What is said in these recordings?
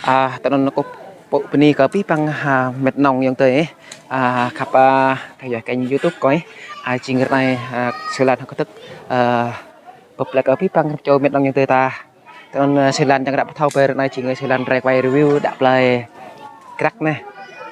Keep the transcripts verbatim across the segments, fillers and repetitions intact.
A, tơ anŭn kâo pơpŭ bơni kơ abih bang, a, met nong ayŏng adơi, a, khăp, a, thâo yua kênh YouTube kâo, a, jing ră anai, a, Sui Lan hơkơdơ̆k, a, pơplĕ kơ abih bang čô met nong ayŏng adơi ta. Tơ anŭn, a, Sui Lan čang ră pơthâo brơi ră anai jing Sui Lan rai quay review đă plơi Krăk anai.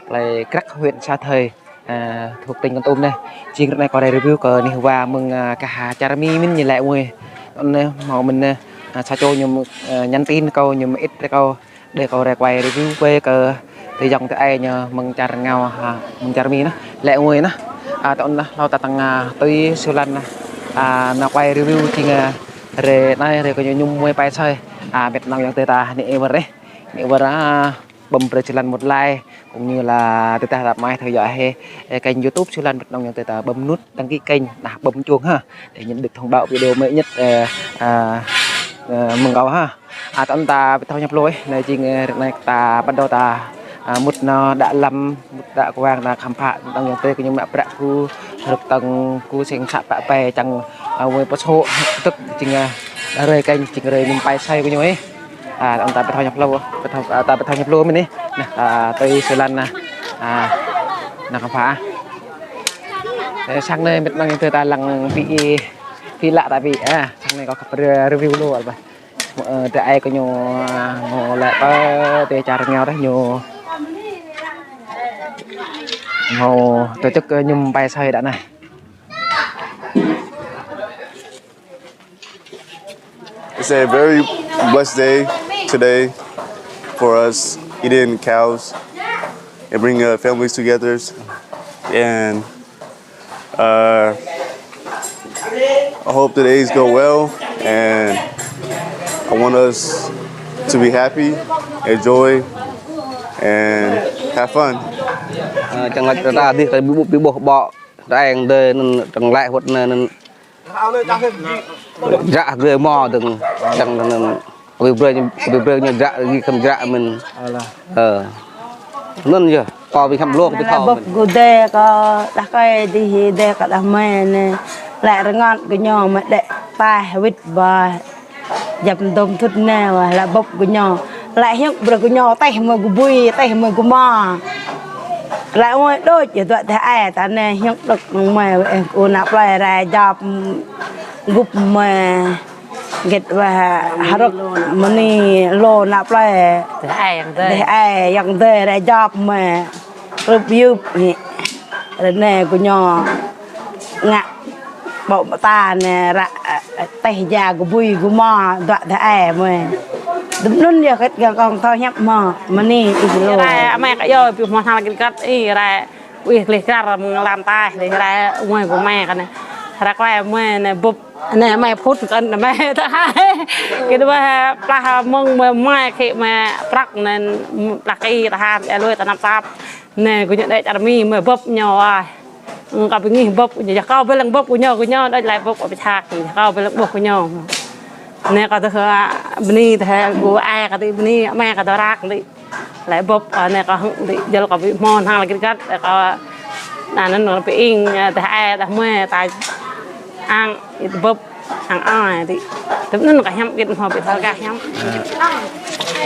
Plơi Krăk, huyện Sa Thầy, a, thuộc tỉnh Kon Tum anai. Jing ră anai kâo rai review kơ anih wa mơ̆ng, a, gah čar Mi mơ̆n ñu lĕ mơi. Tơ anŭn anai hmâo mơ̆n, a, sa čô ñu, a, nhắn tin kâo, ñu mơit brơi kâo. Đe kâo rai quay review brơi kơ tơ ayŏng tơ ai ñu mơ̆ng čar rơngiao, a, mơ̆ng čar Mi anai. Lĕ mơi anai. A, tơ anŭn anai hlâo ta tăng, a, tui Sui Lan anai. A, nao quay review jing, a, rai anai rai kơ ñu mơñum mơi pai asơi. A, met nong ayŏng adơi ta anai wơr rai. Anai wơr, a, bấm brơi Sui Lan một like, cũng như là tơdah ta mai theo dõi hĕ, ơ, kênh YouTube Sui Lan met nong ayŏng adơi ta bấm nút đăng ký kênh, nah, bấm chuông ha, để nhận được thông báo video mới nhất, ơ, ơ, ơ, mơ̆ng kâo ha. A, tơ anŭn ta ƀu thâo ñu pơlui, anai jing, ơ, ră anai ta bắt đầu ta, a, mŭt nao đă lăm, mŭt đă kơwang ta khám phá, met nong ayŏng adơi kơ ñu mă prăk ku, rơ̆k tơ̆ng ku seng să pă pe čang, a, wơi pơsô̆, tơ̆k jing, a, rai kênh, jing rai mơñum pai asơi kơ ñu, ơ. A, tơ anŭn ta ƀu thâo ñu pơlui, ƀu thâo, a, ta ƀu thâo ñu pơlui mơ̆n anai. Nah, a, tui Sui Lan anai. A, nao khám phá. Ơ, sang anai met nong ayŏng adơi ta lăng ƀing, ƀing lăk ta ƀing, a, sang anai kâo khăp re-, review lu, a, ƀă. Ơ, tơ ai kơ ñu, a, hmâo lĕ pơ tơ čar rơngiao dah ñu hmâo tổ chức, ơ, mơñum pai asơi đă anai. It's a very blessed day today for us Eden cows and bring, uh, families together. And, uh, I hope the days go well, and I want us to be happy, enjoy, and have fun. Ơ, čang lač ta dih kơ ƀu ƀuh, ƀu ƀuh ƀô̆, ră anai dơi anŭn čang lač hŭt anŭn, anŭn jră gơ̆ mơ̆ dơ̆ng, čang anŭn, anŭn, kơ ƀing brơi, kơ ƀing brơi ñu jră, gih khŏm jră mơ̆n. Alah. Ơ. Anŭn yơh, kâo ƀu khăm lŏk ƀu thâo bưp mơ̆n. Gơ̆ dơi kâo đah kơi dih, dơi kâo đah mơi anai. Lĕ rơngot gơñu mơi đĕ taih wĭt ƀơi. Djŏp dôm thŭn anai wơ̆t lĕ bưp gơñu. Lĕ hiư̆m brơi gơñu taih mơi gơ̆ bui, taih mơi gơ̆ mơ̆. Lĕ mơi đôč yơh dŏ tơ ai ta anai hiư̆m đôč mơ̆ng mơi, ơ, kơ ană plơi rai djŏp gŭp mơi. Gĕt wơ̆t hrŏk mơni lu ană plơi. Tơ ai ayŏng adơi. Tơ ai ayŏng adơi rai djŏp mơi. Rŭp yŭp hĭ. Ră anai gơñu ngă ƀô̆ mơta anai ră, ơ, ơ, taih ja gơ̆ bui gơ̆ mơ̆ dŏ tơ ai mơi. Dŭm anŭn yơh kơ gơ̆ kông thâo hiăp mơ̆, mơni ih lu. Rai amai kơ yơh, ƀu hmâo hal git găt, ih rai, ih gleh gar mơ̆ng lăm taih, rai amai gơ̆ amai kơ anai. Rai kơ amai anai bưp, anai amai phŭt kơ anai amai tơ ai. Git wơ̆t plah mơ̆ng amai, amai khĭ amai prăk anai, plah kơ ih tơhan, ih lui tơnap tap. Anai, gơñu đĕ čar Mi, mơi bưp ñu ai. Kâo ƀing ih bưp gơñu, yua kâo ƀu lăng bưp gơñu, gơñu đĕ lĕ bưp kâo ƀu čăk, yua kâo ƀu lăng ƀuh gơñu. Anai kâo tơ, a, bơni tơ, gơ̆ ai kâo tơ bơni, amai kâo tơ răk tơ. Lĕ bưp, a, anai kâo hăng tơ, jăl kâo ƀu hmâo hal git găt, kâo, anŭn, anŭn, ƀing, a, tơ ai, tơ mơi, tơ ang. Ih bưp hăng ai tơ. Tơm anŭn kơ hiam git hmâo ƀu thâo kơ hiam.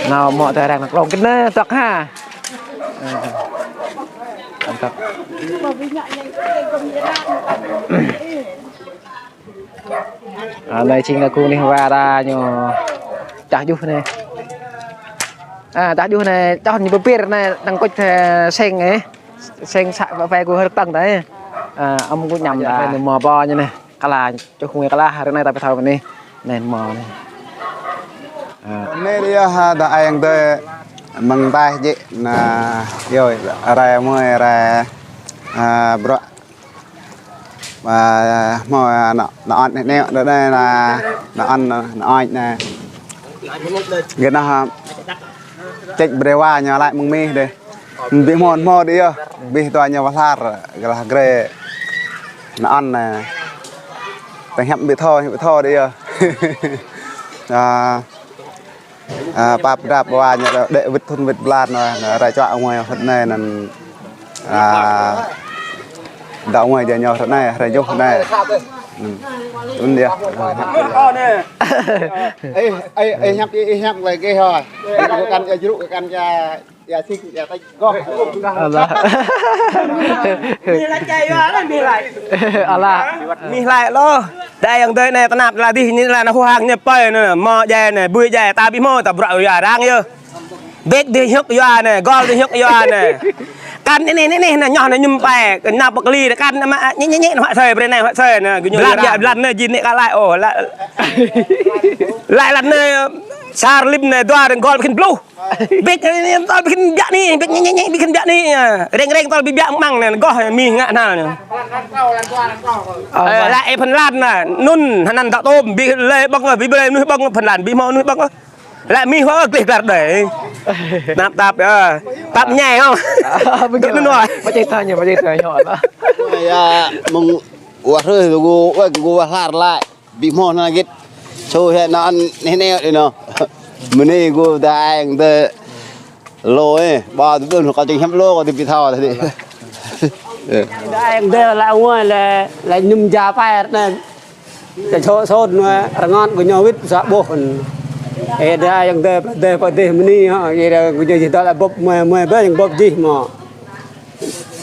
Nao mơ̆ tơ arăng nao klông git anai tŏk ha. Ơ. Tŏk. A, anai jing ană kơ anih wa ta ñu čah juh anai. A, čah juh anai, čah ñu pơpir anai, đang kuč, ơ, seng, ơ. Seng să pă pe gơ̆ hrŏk tơ̆ng tơ, ơ. A, ăm gơ̆ ñăm tơ. Anai mơ̆ ƀô̆ ñu anai. Kơ la, čuh mơi kơ la, ră anai ta ƀu thâo mơ̆n anai. Anai mơ̆ anai. A. Anai dih yơh, ha, tơ ai ayŏng adơi mơ̆ng taih jĕ, anai, yơh, rai mơi, rai, a, bruă. A, mơi, a, ană, ană ăt anai, anai, anai, ană, ană ăt anai. Gơ̆ anai, ha, čĕč brơi wa ñu laĭ mơ̆ng Mi dih. Ƀu hmâo, hmâo dih yơh. Ƀing dua ñu wơ̆t lar, glah grê. Ană ăt anai. Tơ̆ng hiăp ƀu thâo, ƀu thâo dih yơh. A, a, pap drap wa ñu đĕ wĭt thŭn wĭt blan anai, anai, rai čuă ngui hŭt anai anŭn. A, dŏ ngui jing ñu hŭt anai, rai juh anai. Ưm. Ưm, yơh. Ơ, nê. Ê, ê, ê, hiăp, ê, ê, hiăp lĕ gêh hŏ. Kơ kăn ia jrŭ, kơ kăn ia, ia sik, ia tĕk. Gŏ. Alah. Mih laĭ čai yua, mih laĭ. Alah. Mih laĭ lô. Đa ayŏng adơi anai tơnap la dih, ñu la nao hua hăng ñu pơi anai, mă djai anai, ƀuh djai, ta ƀu hmâo, ta bruă yua arăng yơh. Bĕk dih hơ̆k yua anai, gol dih hơ̆k yua anai. Kăn anai, anai, anai, anai, nyoh anai ñum pĕ, kơ nao pơkli, kăn anai mă, ñĕ, ñĕ, ñĕ, anai huă asơi, brơi anai huă asơi anai, gơñu. Blan, yua, blan anai, jing anai kơ laĭ, ôh, laĭ. Laĭ blan anai, sar lip anai, dua anai, gol bơkhin bluh. Bĕk anai, anai, tơl bơkhin biă anai, bĕk ñĕ, ñĕ, ñĕ, bơkhin biă anai, ah. Reng, reng, tơl ƀu biă mơ̆ng anai, gŏ, mih ngă anai. Ơ, laĭ ih Phần Lan anai, anŭn, hơnăn dŏ tôm, ƀu lĕ ƀơ̆ng, ƀu brơi mơnuih ƀơ̆ng, Phần Lan, ƀu hmâo mơnuih ƀơ̆ng. Lĕ mih hŏ gleh glar đơi. Tơnap tap, ơ. Tap ñai hŏ. Ơ, ƀu djơ̆ anŭn hŏ. Pơčeh tơña, pơčeh tơña hŏ. Yơh, mơ̆ng wah hrơi gơ̆, wah gơ̆ wah hlar laĭ. Ƀu hmâo anŭn git. Sô hĕ anŭn anai anai anai. Mơ̆ng anai gơ̆ dai ang tơ lô ê. Ba tơdơi kâo čang hiăp lô kâo tơ pi thâo tơdơi. Dai ang tơ la ngui lĕ, lĕ ñum ja pĕ anai. Ča čô sôt nua rơngot gơñu wĭt sa ƀuh. Ê, đa ayŏng adơi, pơdeh, pơdeh mơni hŏ, ê, đa gơñu jih dŏ la bŏp mơi, mơi ƀơi yang bŏp jih mơ̆.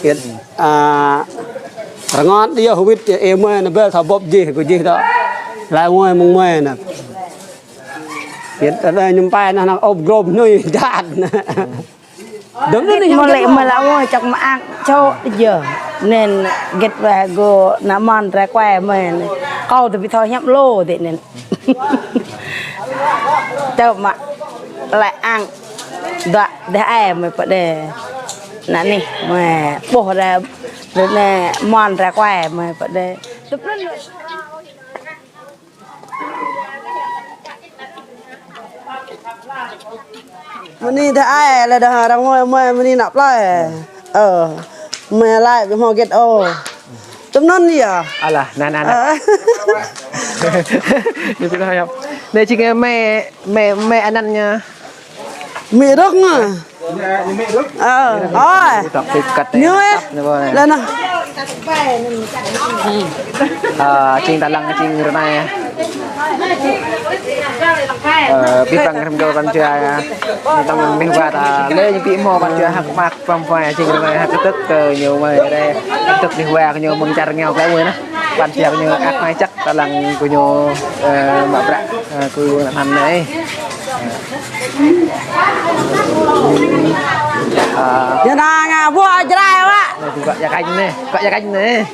Ê, a, rơngot yơh wĭt, ê, mơi anai ƀơi sa bŏp jih, gơñu jih dŏ. La ngui mơ̆ng mơi anai. Ê, đa ñum pĕ anai, anai ôp glôm hnui dat. Dơ̆m anai hăng mơ̆ lĕ gơ̆ mơ̆ la ngui čŏk mơak čô yơh. Anŭn git wah gơ̆ nao mơ̆n rai kuai mơi anai. Kâo tơ ƀu thâo hiăp lô dih anŭn. Čŏk mă lĕ ang dŏ dih ai mơi pơdơi. Anai anai mơi ƀuh rai, anai mơ̆n rai kuai mơi pơdơi. Tơpơ̆n Mơni dah ai, lĕ dah arăng mơi, mơi mơni nao plơi. Ơ, mơi laĭ ƀu hmâo git ôh. Tơm anŭn yơh. Alah, anai, anai, anai. Ơ. Ñu ƀu dah yap. Anai jing mơi, mơi, mơi anăn ñu. Mơi rơ̆k ngă. Ơ, ơi. Ñu ê. Lĕ anai. Ơ, jing ta lăng jing rơnai. Ơ, ƀing păng rơm gơ̆ pran jua. Tơm mih wa ta lĕ ñu ƀu hmâo pran jua hăk mơak pơm pơai jing rơnai hăk kơtơ̆k kơ ñu mơi rê. Kơtơ̆k mih wa kơ ñu mơ̆ng čar rơngiao klĕ mơi anai. Pran jua kơ ñu ăt mơi čăk ta lăng kơ ñu, ơ, mă bruă, ơ, kơ anăn anai. Ơ. Yơh anai ngă ƀuh Jrai wă. Anai, kŏ ia kañ anai, kŏ ia kañ anai.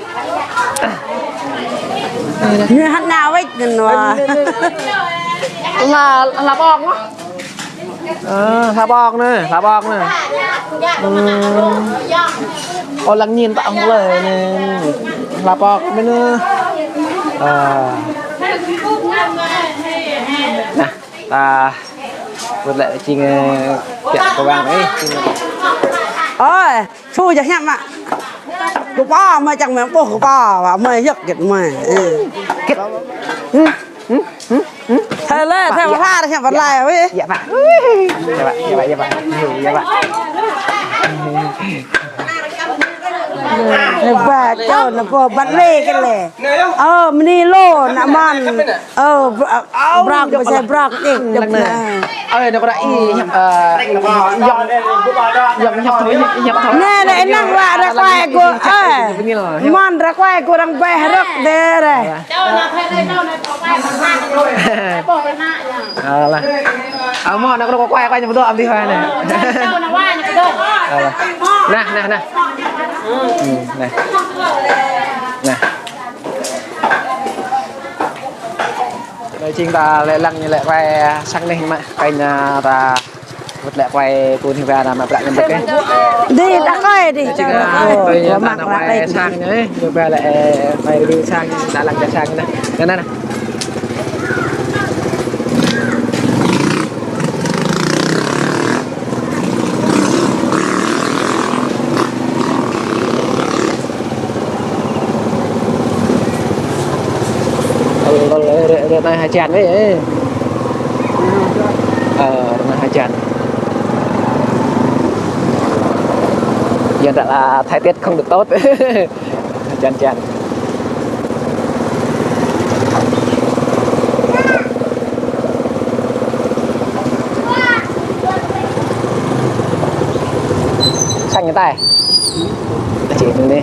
Ñu hăt nao wĕč anŭn wă. Hla, hla ƀơ̆ng wă. Ơ, hla ƀơ̆ng anai, hla ƀơ̆ng anai. Ơ. Ơ, lăng ñin ta hŏng lơi anai. Hla ƀơ̆ng anai. Ơ. Anai. Ta wơ̆t lĕ jing, ơ, kiăk kơ wang ih. Ơi, su jă hiăp mă. Kơpa mơi čang mơi ƀuh kơpa, wă mơi yơk git mơi. Ơ. Git. Hm, hm, hm, hm. Thơ lĕ, thơ pơhla, hiăp pơhla wih. Yă, yă, pă. Yă, pă, yă, pă, yă, pă. Yă, pă. Ba čô nao pơ ƀăn lê kơ lê. Ơ, mơni lô, nao mơ̆n. Ơ, br-, ơ, brŏk, bơsai brŏk, ih, djŏp anai. Ơ, nao kơ đa ih, ơ, yŏng, yŏng, yŏng, yŏng, yŏng. Anai, anai, anai, ră, ră kuai gơ̆, ơ. Mơ̆n ră kuai gơ̆ arăng ƀeh rơ̆k dêh rê. Alah. Ơ, mơ̆, nao kơ đa kuai, kuai ñu pơdŏ, amăng dih kuai anai. Alah. Nah, nah, nah. Hm, nah. Nah. Anai jing ta lĕ lăng ñu lĕ kuai sang anai mă, kuai ñu ta wơ̆t lĕ kuai kơ anai wa anai mă bruă ngăn dơ̆k ê. Dih, ta kuai dih. Anai jing ta, ơ, kuai ñu ta mă nao bruă kuai lĕ sang ñu ê. Ñu ba lĕ, ơ, kuai review sang, ta lăng kơ sang anai. Anai, anai, anai. Ơ, ơ, ơ, rơnai hơjan weh, ơ. Ơ, rơnai hơjan. Hiện tại là thời tiết không được tốt. Hơjan hơjan. Tơi. Tơi čih anai.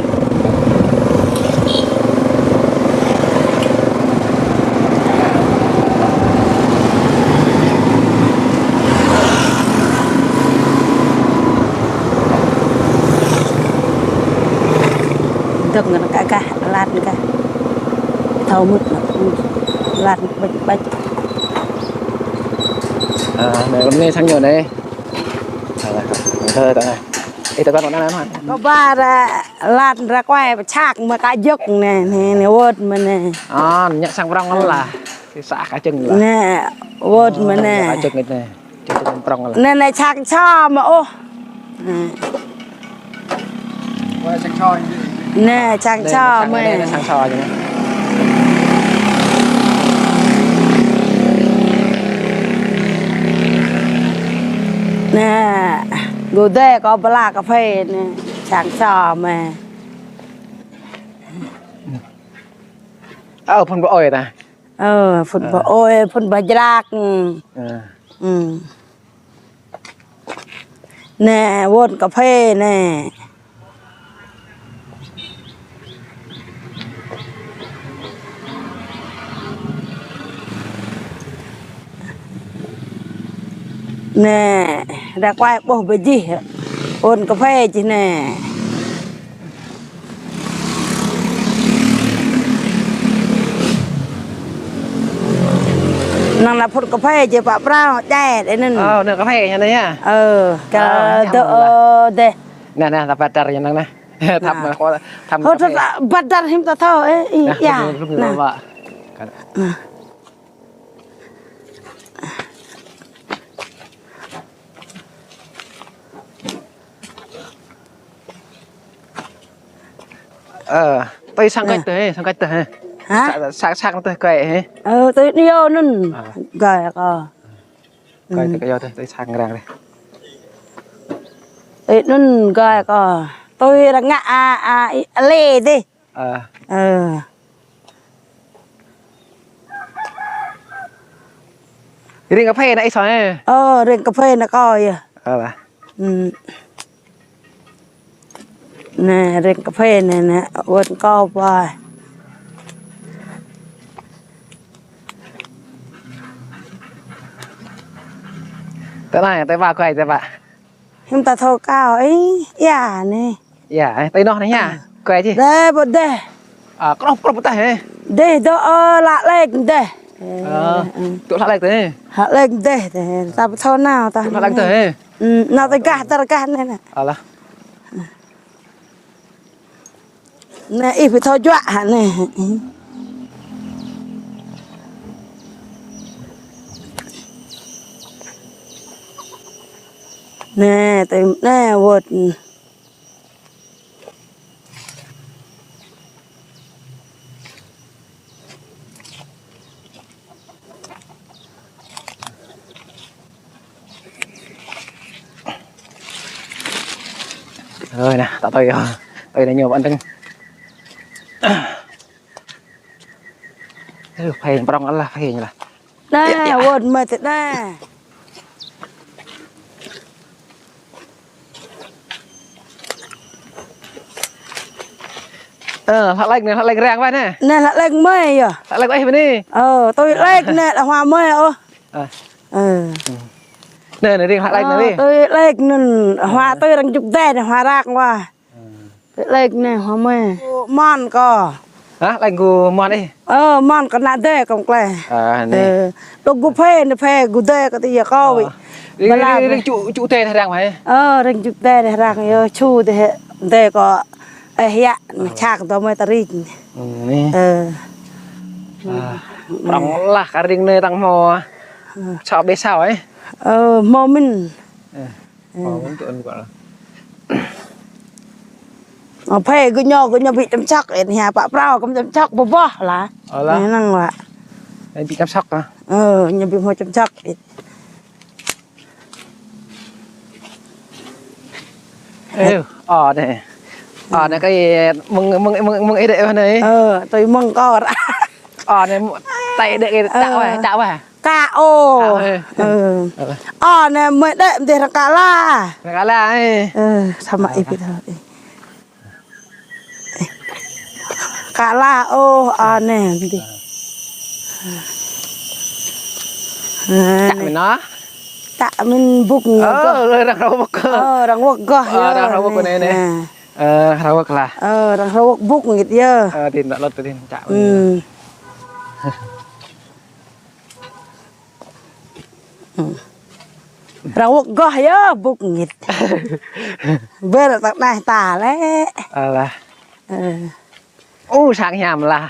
Dơ̆ng ngăn kah kah, lăn kah. Thâo mŭt, lăn ƀač ƀač. Ơ, anai, anai sang ñu anai. Ơ, tơi tơi. Ih, tơi tơi anai anai. Kâo ba ra lăn ra kuai pơčak mă kah jơk anai, anai, anai wơ̆t mă anai. Ơ, ñu sang prong lah. Sĭt sa kah jơk lah. Anai, wơ̆t mă anai. Kah jơk anai. Jơk prong lah. Anai, anai čang čô mă ôh. Anai. Anai, čang čô mă. Anai, čang čô anai. Anai, gơ̆ dêh kâo pơala kơphê anai, čang čô mă. Ơ, phun pơ-ơi ta. Ơ, phun pơ-ơi, phun pơ-jrăk. Ơ. Anai, wơ̆t kơphê anai. Anai, ra kuai ƀuh bơjih. Wơ̆t kơphê čih anai. Năng anai phun kơphê čih pă prao, djai, djai anŭn. Ơ, anai kơphê anai yơh. Ơ, kơ dŏ dêh. Anai, anai, ta pơtăr anai, anai. Thăm anai, kâo thăm kơphê. Hơ, ta pơtăr hiư̆m ta thâo, ơ, ih, yơh. Anai. Ơ, tơi sang kah tơi, sang kah tơi. Hă? Sa-, sa-, sang tơi kah hă? Ơ, tơi anai anŭn. Ơ. Gah kâo. Gah tơi kâo yơh, tơi sang rang dêh. Tơi anŭn gah kâo. Tơi rơngă a, a, i, lĕ dêh. Ơ. Ơ. Ring kơphê anai ih soh hă? Ơ, ring kơphê anai kâo yơh. Ơ lah. Anai, ring kơphê anai, anai, wơ̆t kâo pơ-ơi. Tơi anai, tơi ba kuai, tơi ba. Hiư̆m ta thâo kâo, ih, yơh anai. Yơh, ơ, tơi anŭn anai yơh. Ơ. Kuai čih. Dêh, ƀu dêh. Ơ, krŏp, krŏp ƀu dêh hă? Dêh dŏ, ơ, hlak lĕk dêh. Ơ, ơ. Tŭ hlak lĕk dêh. Hlak lĕk dêh, dêh. Ta ƀu thâo nao, ta. Tŭ hlak lĕk dêh hă? Anai tơi gah, tơi gah anai, anai. Alah. Anai, ih ƀu thâo juă hă anai. Anai, tơi, anai, wơ̆t. Ơi, anai, ta tơi, tơi anai ñu ƀăn tơ̆ng. Ơ, phê prong lah, phê lah. Anai, wơ̆t mă tơi anai. Ơ, hlak lĕk anai, hlak lĕk rang ƀă anai. Anai hlak lĕk mơi yơh. Hlak lĕk ih bơni. Ơ, tui lĕk anai, hmua mơi ôh. Ơ. Ơ. Anai, anai ring hlak lĕk anai. Ơ, tui lĕk anŭn, hmua tui răng jŭk dêh anai, hmua rang wah. Tui lĕk anai, hmua mơi. Mơ̆n kâo. Hă, lĕk gơ̆ mơ̆n ih? Ơ, mơ̆n kâo ană dêh kâo klĕ. Ơ, anai. Ơ, dŏ gơ̆ phê anai, phê gơ̆ dêh kâo tui yơh kâo wĭ. Ơ. Ring, ring, ring čŭ, čŭ dêh rang mơi. Ơ, ring čŭ dêh rang yơh, čŭ dêh, dêh kâo. Ơ, yơh, anai čang dŏ mơi ta ring. Anai. Ơ. Ơ, prong lah kơ ring anai tăng hmâo. Ơ. Sa ƀĕ sao, ơ. Ơ, hmâo mĭn. Ơ. Ơ. Ơ, wơ̆t tui anŭn kâo lah. Ơ, phê gơ̆ ñu, gơ̆ ñu ƀu čăm čŏk, ơ, anai pă prao, kơ čăm čŏk ƀơ̆ ƀơ̆ lah. Ơ lah. Anai năng lah. Anai ƀu čăm čŏk hă? Ơ, ñu ƀu hmâo čăm čŏk. Ơ, ơ, anai. Ơ, anai kơ mơ̆ng, mơ̆ng, mơ̆ng, mơ̆ng ih dêh anai. Ơ, tui mơ̆ng kâo. Ơ, anai tơi dêh kơ ta wah, ta wah. Kă ôh. Kă, ê. Ơ. Ơ. Ơ, anai mơi đĕ mơdih arăng kă lah. Arăng kă lah, ê. Ơ, samơ̆ ih pĭt hă, ê. Kă lah ôh, anai mơdih. Čă mơ̆n anai. Čă mơ̆n bŭk ngă. Ơ, arăng rao bŭk. Ơ, arăng wơ̆k gah, ơ, yơh, arăng rao bŭk anai, anai. Ơ, arăng rao bŭk lah. Ơ, arăng rao bŭk bŭk ngit yơh. Ơ, tin tak lot tin čă mơ̆n. Hmm. Arăng wơ̆k gah yơh, bŭk ngit. Ƀơi tơnah ta lĕ. Alah. Ơ. Ơ, sang hiam lah.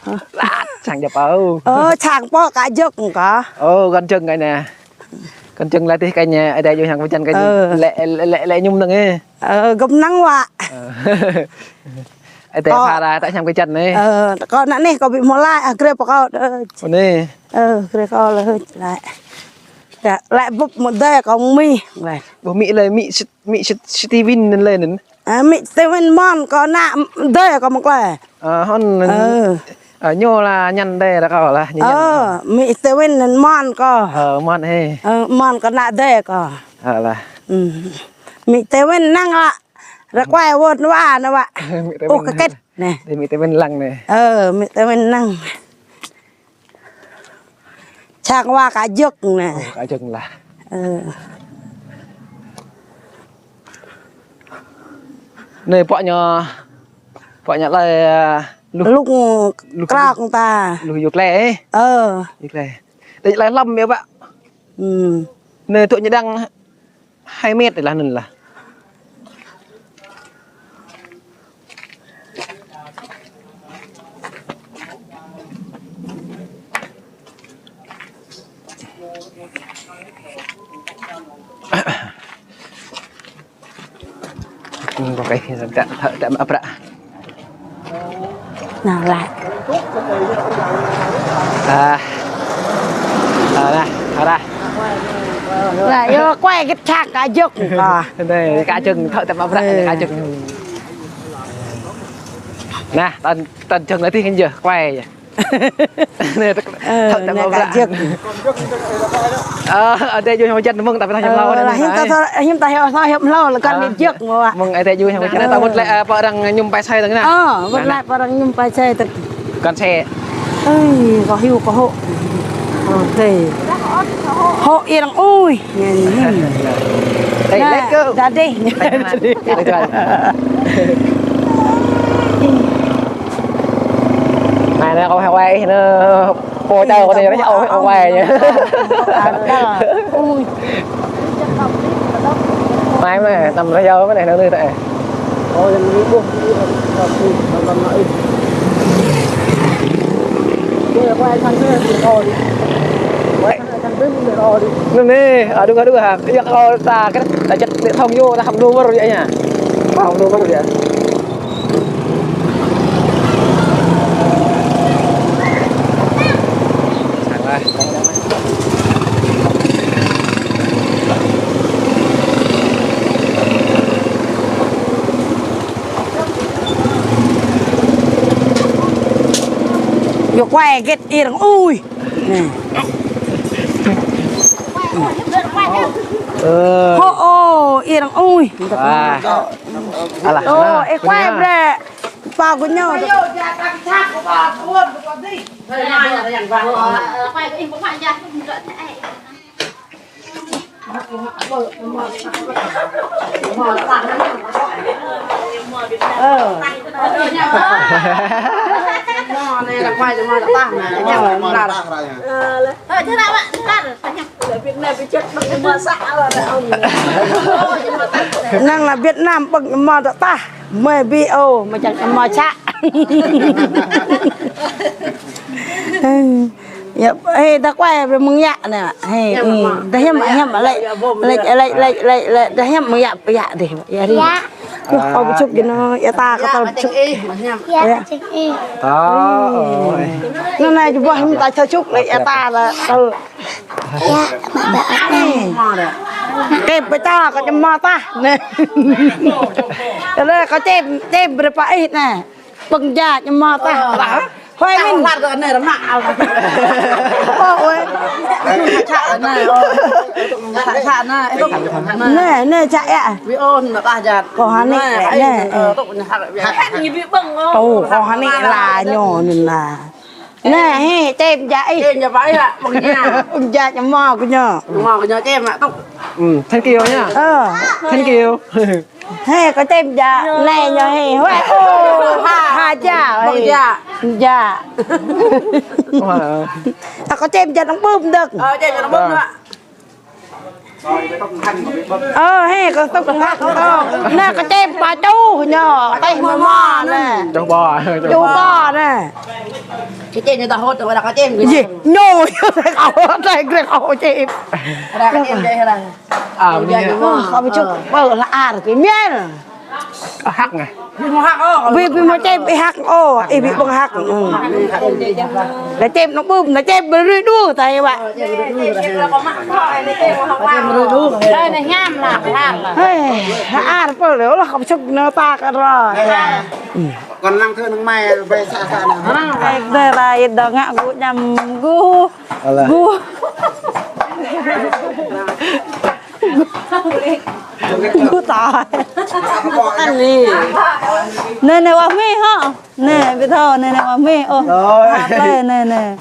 Hă? Lah, sang jăp ôh. Ơ, sang pô kă jơ̆k kơ. Ơ, kăn jơ̆k kơ anai. Kăn jơ̆k lah tih kơ anai, adơi ayŏng sang pơjăn kơ anai. Ơ. Lĕ, lĕ, lĕ, lĕ mơñum năng ê. Ơ, gơ̆p năng wă. Ơ. Adơi kâo pha lah, ta sang pơjăn anai. Ơ, kâo anai anai, kâo ƀu hmâo laĭ, ah, grê pơ kâo đôč. Anai. Ơ, grê kâo lĕ hơi, laĭ. Yă, laĭ bŭk mơ̆ adơi kâo mĭ. Laĭ. Bŭk mĭ lĕ, mĭ St-, mĭ St-, Steven anŭn lĕ anŭn. Ơ, mĭ Steven mơ̆n kâo ană adơi kâo mơ̆ klĕ. Ơ, hŏn. Ơ. Ơ, ñu lah ñăn adơi lah kâo lah, ñu ñăn. Ơ, mĭ Steven anŭn mơ̆n kâo. Ơ, mơ̆n hê. Ơ, mơ̆n kâo ană adơi kâo. Ơ, lah. Ư. Mĭ Steven năng lah. Rơkuai wơ̆t wa anai wă. Mĭ Steven. Ơ, kơkĕt anai. Dê mĭ Steven lăng anai. Ơ, mĭ Steven năng. Sang wa kă jơ̆k anai. Ơ, kă jơ̆k lah. Ơ. Anai pŏk ñu, pŏk ñu lơi, ơ, luh. Luh, luh krao ta. Luh yua klĕ, ê. Ơ. Yua klĕ. Đĕ lơi lăm yơh, Pă. Ư. Anai tŭk ñu đang hai mét lah anŭn lah. Ư, kâo kĕ, ta, ta, ta mă prăk. Nah, lah. Ah. Ah, lah, ah, lah. Lah, yua kuai git čă kă jơ̆k. Ah. Anai, kă jơ̆k, thâo tơm ƀrăk, anai kă jơ̆k. Nah, tơl, tơl jơ̆k lĕ tih kơ anai, kuai yơh. Anai, thâo tơm ƀrăk. Kă jơ̆k. Ơ, adơi ayŏng sang pơjăn mơ̆ng ta pơtah hiăp hlâo anai. Hiư̆m ta, hiư̆m ta hiăp hlâo, hiăp hlâo, lĕ kăn jơ̆k mơ̆. Mơ̆ng adơi ayŏng sang pơjăn ta wơ̆t lĕ, ơ, pô arăng mơñum pơsai tơngan. Ơ, wơ̆t lĕ pô arăng mơñum pơsai tơngan. Kăn sĕ. Ơi, kâo hyu kâo hŏ. Ơ, tê. Hŏ ih arăng ui. Ê, let's go. Dadê. Let's go. Anai, anai, kâo hơwai, anai, pô čar kâo anai, kâo hơwai. Ui. Anai mơ̆, tơm rơyâo mơ̆ anai, anai, anai. Ơ, yang ini, bu. Anai, anai, aduh, aduh, ha. Yang kâo ta, kơ, ta čăt điện thoại yơh, ta hăm đô mơ̆r yơh anai. Hăm đô mơ̆r yơh. Yua kuai git ih arăng ui. Anai. Ơ. Hŏ, ơ, ih arăng ui. Wah. Alah, ơ, alah. Ê, kuai brơi. Pă gơñu. Ơ. Năng lah Việt Nam ƀơ̆ng mơ̆ tơtah, mơi bi ô, mơi čang mơi čă. Yă, ê, ta kuai brơi mơ̆ng yă anai. Ê, ê, ta hiam, hiam, lĕ, lĕ, ta hiam mơ̆ng yă, yă dih, yă ri. Yă. Yua, kâo pơčŭk gơ̆ anai, yă ta kơ tơl pơčŭk. Yă. Ơ, ơi. Anai, anai, jubah ta čŭk lĕ, yă ta lĕ, tơl. Yă, mă, mă, mă. Ê, kơ pơčă, kơ čơmă tah. Anai. Kơ čem, čem brơi pă ih anai. Pơ̆ng ja čơmă tah. Huai min. Lăp kơ anai rơma. Ơ, ơi. Čă anai, ơ. Čă, čă anai, ơ. Anai, anai čă yă. Wi ôn, anai tah jat. Kâo hơnĭ, anai, anai. Ơ, tŭk anai hăk. Hăk. Tŭ, kâo hơnĭ la ñu anŭn la. Anai, hê, čem ja ih. Čem ja ƀai hă, ƀơ̆ng ja. Ƀơ̆ng ja čơmô kơ ñu. Čơmô kơ ñu čem hă, tŭk. Ừ, thank you nhá. Ơ. Thank you. Hê, kâo čem ja, anai ñu hê, huai, ơ, ha, ha ja, ƀơ̆ng ja. Ja. Wah. Kâo čem ja anŭn ƀưm dơ̆ng. Ơ, čem ja anŭn ƀưm dơ̆ng. Ơ, hê, kâo tŭk ngă kâo. Anai kâo čem ba ču ñu, teh mơmă anai. Ču ba, ču ba anai. Kâo čem ñu ta hôt, ta kâo čem. Yê, ñu, kâo hôt, ta grek kâo čem. Ra kâo čem, čem ra. À, ơ, kâo ƀu čŭk, ƀơ hla ar, kơ miel. Hăk ngă. Ƀu hăk ôh. Ƀu, ƀu mă čem, ƀu hăk ôh. Ih ƀu ƀơ̆ng hăk. Ừ. Anai čem anŭn ƀưm, anai čem ƀu rui đu, ta hê wă. Anai hiam lah, lah, lah. Hê, hla ar pơ lĕ, ôh, kâo ƀu čŭk ñu ta kơ ră. Kâo lăng thơ anŭn mai, ƀai sa sa anŭn. Ơ, ih dơ ra, ih dơ ngă gŭ ñăm gŭ. Alah. Gŭ. Gŭ ta. Anai. Anai, anai wah mih hă. Anai, ƀu thâo, anai, anai wah mih. Ôh. Ơi. Hăp lơi, anai, anai.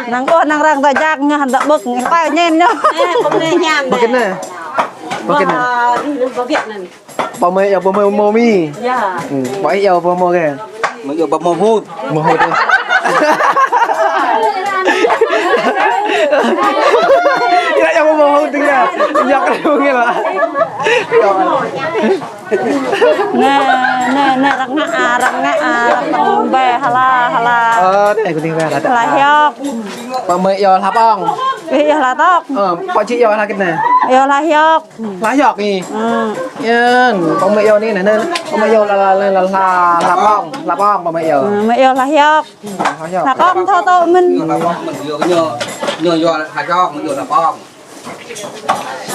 Năng ôh, năng răng ta jak ñu, ta ƀơ̆k, ta ñen ñu. Ơ, ƀơ̆k anai. Ƀơ̆k anai. Ƀơ̆k anai. Wah, ih, ƀơ̆k anai. Pơmơi yua pơmơi mơ̆ mi. Yă. Ừ, pơmơi yua pơmơi kơ. Mơi yua pơmơi hut. Mơhut. Yă, yua pơmơi hut ding yă. Yă, kơ mơ̆ng yă lah. Anai, anai, anai, răng ngă, răng ngă, răng tơ̆ng ƀai, hla, hla. Ơ, anai, kơ ding ƀai, hla tơ̆ng. Hla hiok. Pơmơi yua hla pơ̆ng. Ih, yua hla tŏk. Ơ, pơčih yua hla kit anai. Yua hla hiok. Hla hiok ih. Ơ. Yơ̆n, pơmơi yua anai, anai, anai. Pơmơi yua hla, hla, hla, hla, hla pơ̆ng, hla pơ̆ng pơmơi yua. Ơ, mơi yua hla hiok. Hla hiok. Hla pơ̆ng thâo tŏ mơ̆n. Hla pơ̆ng mơi yua kơ ñu, ñu yua hla hiok, mơi yua hla pơ̆ng.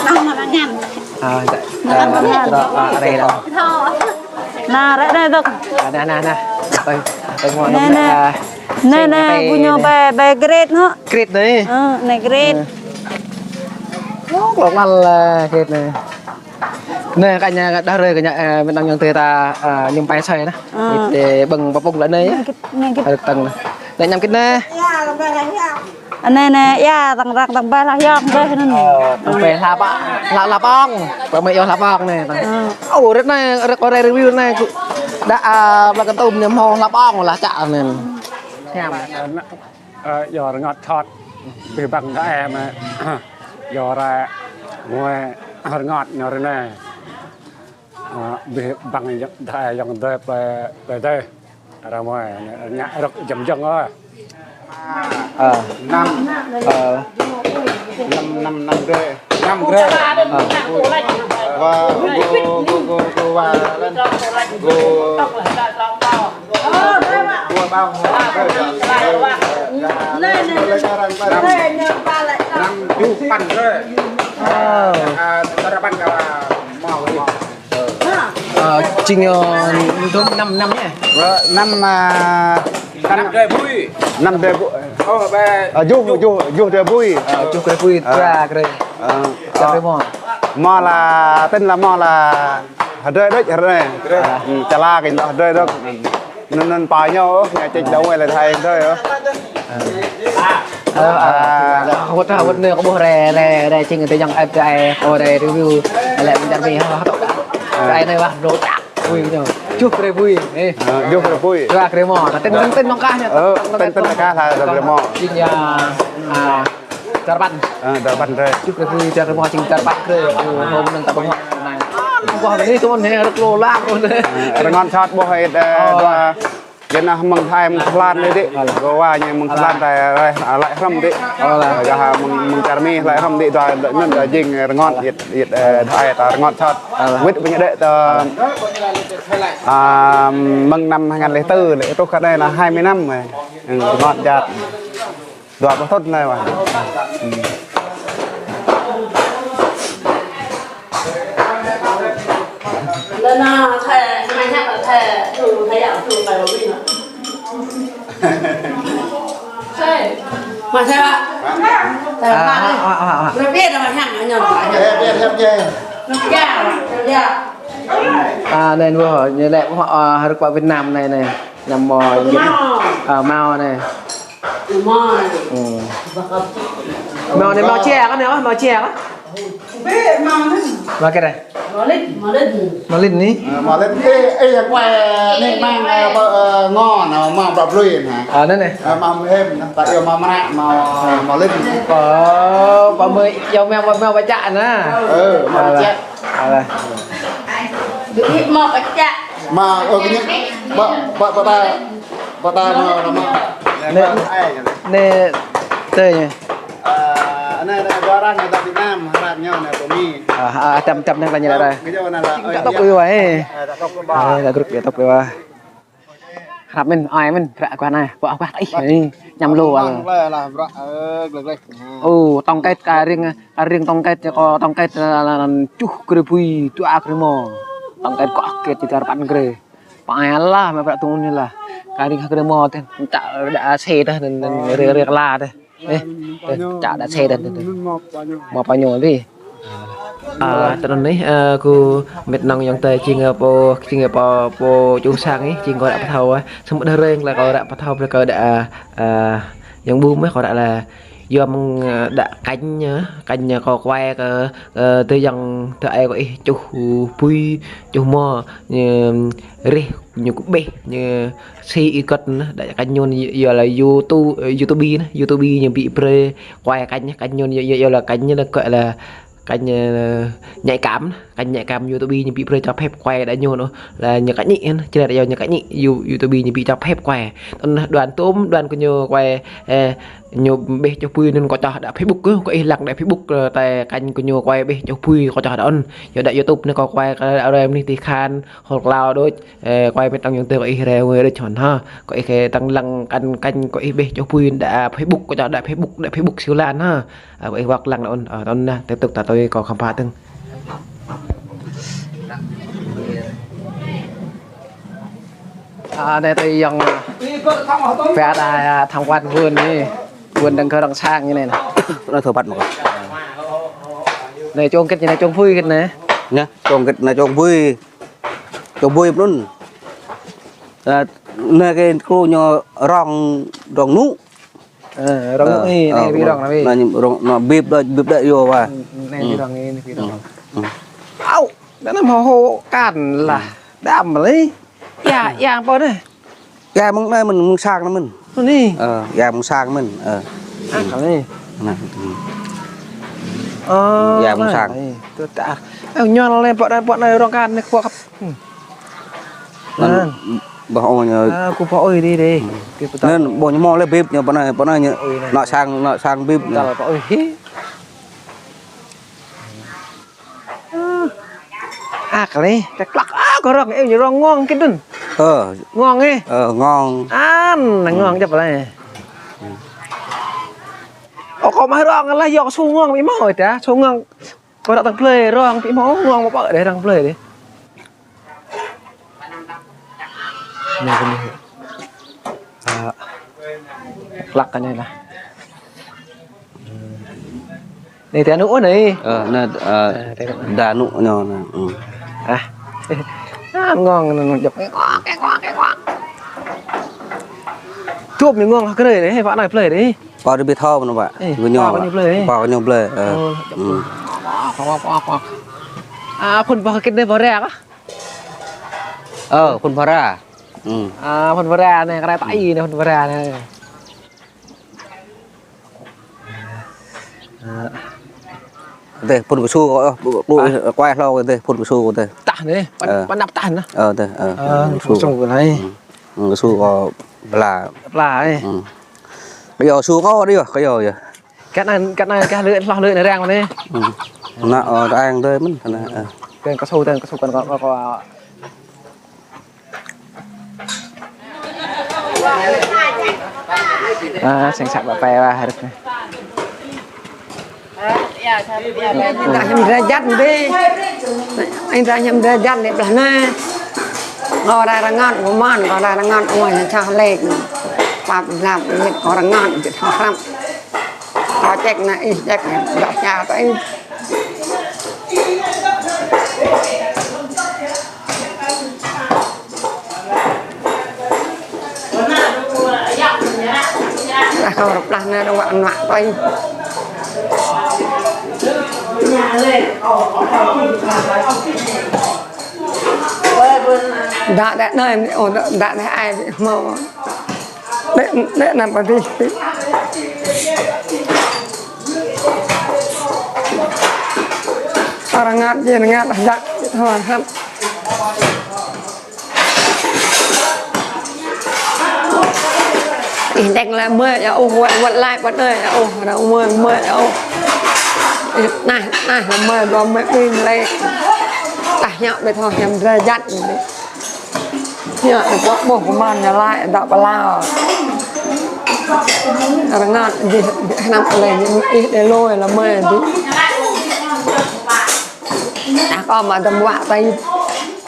Năng, năng ngăn. À, dạ. Năng ngăn. Ờ, ở đây đâu? Nă, ră anai tŏk. À, nă, nă, nă. Tôi, tôi mua nông nă, à, nă, nă, ƀu ñu ƀai, ƀai grêt hă? Grêt anai. Ơ, anai grêt. Ơ. Lŏk, lŏk lăl, ơ, grêt anai. Anai, kơ ñu, đah rơi kơ ñu, ơ, mơ̆n đang ñu tê ta, ơ, ñu ƀai soi nă. Ơ. Ih tê ƀơ̆ng pơpŭng lĕ anai. Anai grêt, anai grêt. Ơ, tơ̆ng. Anai ñăm kit anai. Anai, anai, yă, tơ̆ng răng tơ̆ng ƀai hla hiok, ƀai anŭn. Ơ, tơ̆ng ƀai hla pă, hla, hla pơ̆ng. Pơmơi yua hla pơ̆ng anai, tơ̆ng. Ơ. Ơ, ră anai, ră kơ review anai, kơ đa, à, ƀlă kơ tŭm ñu hmâo hla pơ̆ng, hla čă anai. Hiam. Ơ, yua rơngot thot, ƀing ƀăng đa em, yua ră, ngui rơngot ñu ră anai. Ơ, ƀing ƀăng đa em yŏng dơi pơ, pơ dơi. Ră mơi, ngă rơ̆k jăm jơ̆ng ôh. Ơ. Năm. Ơ. Năm, năm, năm grê. Năm grê. Ơ. Wa, gu, gu, gu, gu, wa, lăn. Gu. Gu, bao. Năm. Năm, du, păn grê. Ơ. À, tơra păn kơ mâo grê. Ơ, jing, ơ, dôm năm, năm nhé. Ơ, năm, à, năm rơbui. Năm rơbui. Ơ, bê. Ơ, juh, juh, juh rơbui. Ơ, juh rơbui, ơ, tơra rơbui. Ơ, tơra rơbui mâo. Mâo la, tên la mâo la, hơdrơi đôč, hơdrơi. Hơdrơi. Ơ, čơla kơ ñu hơdrơi đôč. Anŭn, anŭn pă ñu, ơ, ngă čĕč dong wai lĕ thai hơdrơi, ơ. Ơ, ơ, ơ, hơwơ̆t, hơwơ̆t anai kâo ƀuh rai, rai, rai čing tơ yang ăt rai, kâo rai review, lĕ mơ̆ng čar Mi, hă, hă, tŏk. Rai anai wah, dŏ čăk, ui, ñu. Juh rơbui, ơ. Ơ, juh rơbui. Juh rơbui mâo, ta tên, tên, tên nong kah ñu. Ơ, tên, tên nong kah hă, rơbui mâo. Jing ya, à, čar păn. Ơ, čar păn rai. Juh rơbui, čar mâo jing čar păn rai. Ơ, hôm anŭn ta ƀơ̆ng hŏ anai. Wah, anai tui anai, rơ̆k lô lăng, anai. Ơ, rơngot thot ƀuh, ơ, dua. Yua anŭn mơ̆ng Thái mơ̆ng Thái Lan đôč đĭ. Ơ, lah. Gơ̆ wa ñu mơ̆ng Thái Lan ta rai, ơ, laĭ hrŏm đĭ. Ơ, lah. Gơ̆ ha mơ̆ng, mơ̆ng čar Mi laĭ hrŏm đĭ, dua, dua, anŭn dua jing rơngot, ơ, lah, ơ, Thái ta rơngot thot. Ơ, lah. Wơ̆t ƀing đĕ ta, ơ, lah, à, mơ̆ng năm hai ngàn lẻ tư, lĕ truh kơ anai là hai mươi năm rồi. Ừ, rơngot jat. Dua pluh thŭn anai wah. Mă sĕ, Pak? Sĕ, Pak, nih. Ơ, ơ, ơ, ơ. Rơbêh dah, Pak, hăng, anŭn, Pak, hăng. Ơ, biă, biă, biă. Biă, biă. Ơ, anai, wơ̆t, ñu lĕ, wơ̆t, ơ, hrŏk pơ Việt Nam anai, anai. Anăm mâo, ơ, mâo anai. Mâo anai. Ơ. Mâo anai, mâo čia kơ anai, mâo čia kơ? Mâo kơ anai. Mâo lĕ, mâo lĕ. Mâo lĕ anai. Ơ, mâo lĕ. Ê, ê, ya kuai, anai mơ̆ng, ơ, pơ, ơ, ngŏ, anai, mâo pơ blui anai. Ơ, anai anai. Ơ, mâo hem, anai, ta iâu mâo mrak, mâo, mâo lĕ. Ơ, pơ mơi, iâu mơ̆ng, mâo, mâo pơčă anai. Ơ, mâo pơčă. Alah. Dui mâo pơčă. Mâo, ơ, kơ ñu, pơ, pơ, pơtă, pơtă mâo, mâo. Anai, anai, tơi anai. Ơ, anai, anai, dua arăng, anai, Việt Nam, hrăp ñu, anai, pơ Mi. Ơ, ơ, tăm, tăm, anai, tơlơi ñu lăi. Ơ, ñu anai, ơ, tă tŏk, ơ, ih, wơ̆t, ih. Ơ, tă tŏk, ơ, ih, wơ̆t. Ơ, tă grup, ơ, tă tŏk, ơ, ih, wơ̆t. Hrăp mơ̆n, ơi mơ̆n, ră kơ anai, pơ, pơ, ih, anai, ñăm lu, ơ. Gleh, gleh, gleh. Ơ, tổng kết kơ riêng, kơ riêng tổng kết, kơ tổng kết, ơ, čuh grê bui, dua grê mơ. Tổng kết kơ kĕt, či dar păn grê. Pă ai lah, mă prăk tŭng anai lah. Kơ riêng grê mơ tĕh, čă đa sĕ tĕh, anŭn, anŭn, rê, rê kla tĕh. Ơ, tĕh, čă đa sĕ tĕh, tĕh, tĕh. Mâo pă ñu tĕh. Ơ, tơ anŭn anai, ơ, kơ mĕt nong ayŏng adơi jing, ơ, pô, jing, ơ, pô, pô čung sang anai, jing kâo ră pơthâo, ơ. Samơ̆ đah rơ̆ng lĕ kâo ră pơthâo brơi kơ đa, ơ, ayŏng ƀu mơ̆ kâo ră lĕ yua mơ̆ng, ơ, đa kañ, ơ, kañ, ơ, kâo kuai kơ, ơ, tơ ayŏng tơ ai kâo ih čuh bui, čuh mơ, ơ, rih ñu kơ ƀĕ, ñu sĭ ih kơ̆t anai, đa kañ ñu anai, yua lĕ YouTube, ơ, YouTube anai, YouTube ñu ƀu brơi kuai kañ, kañ ñu anai, yua, yua, yua lĕ kañ ñu anai kơ lĕ kañ, ơ, nhạy cảm, kañ nhạy cảm YouTube ñu ƀu brơi cho phép kuai đa ñu anŭn, lĕ ñu kañ ñu anai, čơđai yua ñu kañ ñu, You-, YouTube ñu ƀu cho phép kuai. Anŭn anai, đoạn tôm, đoạn kơ ñu kuai, ơ, ñu ƀĕ čuh bui anŭn kâo čoh đa Facebook kơ, kơ ih lăng đa Facebook, ơ, tơ kañ kơ ñu kuai ƀĕ čuh bui kâo čoh đa anŭn. Yua đa YouTube anai kâo kuai kơ đa rơ̆ng anai tih khan, hol klao đôč, ơ, kuai mĕt nong ayŏng adơi kâo ih rơ̆ng đôč hŏn ha. Kâo ih kơ tăng lăng kañ, kañ kâo ih ƀĕ čuh bui đa Facebook, kâo čoh đa Facebook, đa Facebook siu lan ha. Ơ, kâo ih wơ̆t lăng đa anŭn, ơ, tơ anŭn anai, tiếp tục ta tui kâo khám phá tơ̆ng. Ơ, anai tơ ayŏng, ơ, pĕ đa, ơ, tham quan vườn anai. Vườn đang kơ răng sang anai anai. Anai thâo păt mơ̆ kâo. Anai čông kĕt anai, anai čông bui kĕt anai. Anai, čông kĕt anai čông bui. Čông bui anŭn. Ơ, anai kơ kru ñu rong, rong anŭn. Ơ, rong anŭn, ơ, ih, ơ, anai ƀu rong anai. Anai ñu rong, anai bip đa, bip đa yua wa. Ơ, anai ƀu rong, anai ƀu rong. Ơ, ơ. Âu, đa anai mơ̆ hŏ kăn lah. Đam lĕ. Ia, ia pô anai. Ia mơ̆ng anai mơ̆n, mơ̆ng sang anai mơ̆n. Anai. Ơ, ia mơ̆ng sang mơ̆n. Ơ. Ă, kơ anai. Anai, ơ. Ơ, ia mơ̆ng sang. Anai, tơ ta. Ơ, ñu lĕ pô anai, pô anai rong kăn anai kuă khăp. Anŭn, ƀôh ơi ñu. Ơ, kơ pô ơi đĭ đĭ. Anŭn, ƀôh ñu mơ̆ lĕ bip ñu pơ anai, pơ anai ñu. Ơi anai. Anŏ sang, anŏ sang bip ñu. Tal pô ơi. Ă, kơ anai, tĕk klăk, ă, kơ rong, ơ, ñu rong ngŏng kĕt anŭn. Ơ. Ngŏng ih. Ơ, ngŏng. Anŭn, ngŏng djŏp lĕ. Ơ, kâo mă rong lah, yua kơ su ngŏng, ih mơ̆ ơi ta, su ngŏng. Kâo ră tơ̆ng plơi rong, ƀu hmâo ngŏng mă pơ đeh rong plơi đeh. Anai kơ anai. Ơ, klăk kơ anai lah. Anai tơ anŭn anai. Ơ, anai, ơ, ơ, tơ anŭn. Đa anŭn ñu anai. Ơ. Ă. Ă, ngŏng anŭn djŏp. Tŭm ñu ngŏng hơgĕt anai, pă anai plơi anai. Pă rơbêh thâo mơ̆n, Pak. Ơ, kơ ñu, pă kơ ñu blơi. Pă kơ ñu blơi, ơ. Ơ, ơ, ơ. Ă, phŭn pă kơ anai pă ră kơ? Ơ, phŭn pă ră. Ơ. Ă, phŭn pă ră anai, kơ anai ta ih anai, phŭn pă ră anai. Ơ. Dêh, phŭn kơsu kâo, ơ, ƀu, ƀu, ă, kuai hlâo dêh, phŭn kơsu kâo dêh. Tah anai, pă, ơ, pă anăp tah anai. Ơ, dêh, ơ, ơ, phŭn kơsu. Kơsu kơ anai. Ơ, kơsu kâo pla. Pla, ơ. Ơ. Kơ yua kơsu kâo đĭ yơh, kơ yua yơh. Kơ anai, kơ anai, kơ lươn, hloh lươn arăng anai. Ơ. Anai, ơ, arăng dêh mơ̆n, anai, ơ. Kơ kơsu, kơ kơsu, kơ, kơ, kơ. Ă, seng săk pă pĕ wa hơrơk anai. Anai dah hiam drơi jăn dih. Anai dah hiam drơi jăn dih blah anai. Kâo rai rơngot, kâo mơ̆n, kâo rai rơngot, ơ, ñu čoh lĕ. Pap lap, ih, kâo rơngot, ih, thâo hrăp. Kâo ček anai, ih, ček anai, dŏ ča tơ ih. Lah, kâo rơplah anai, dŏ wă nuă tơ ih. Dă đĕ anai, ôh, dă, dă đĕ ai, ƀu hmâo. Đĕ, đĕ anăm pơdih. Rơngot, jing rơngot, dă, thâo hrăp. Ih, đĕng lĕ mơi, yă ôh, wơ̆t, wơ̆t laĭ, wơ̆t anai, yă ôh, ră mơi, mơi, yă ôh. Ih, anai, anai, lĕ mơi, dua mơi, ƀing lĕ. Tah hiăp, ƀu thâo hiam drơi jăt. Hiăp, anai, kâo ƀuh, kâo mơ̆n, ñu laĭ, dŏ pơlao. Rơngot, jing, jing hnam lĕ, ih, đe lôi, lĕ mơi, dih. Dah kâo mă dăm wă tơ ih.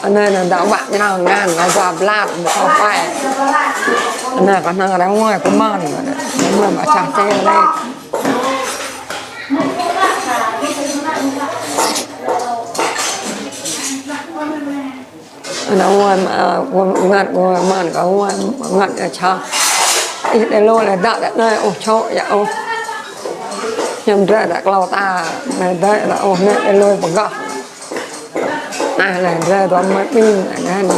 Anai anŭn dŏ wă ñu nao ngan, nao jua blat, ƀu thâo pơai. Anai kâo hơnơ̆ng ră mơi kâo mơ̆n, ră mơi mă čah čê lĕ. Anai wơ̆t, ơ, wơ̆t ngăt, wơ̆t mơ̆n, kâo wơ̆t ngăt, ơ, čah. Ih, đe lôi lĕ dă, dă anai, ôh, čô, yă, ôh. Hiam drơi dă klâo ta, anai drơi dă, ôh, anai đe lôi pơgah. Anai lĕ drơi dua mơi ƀing, anai.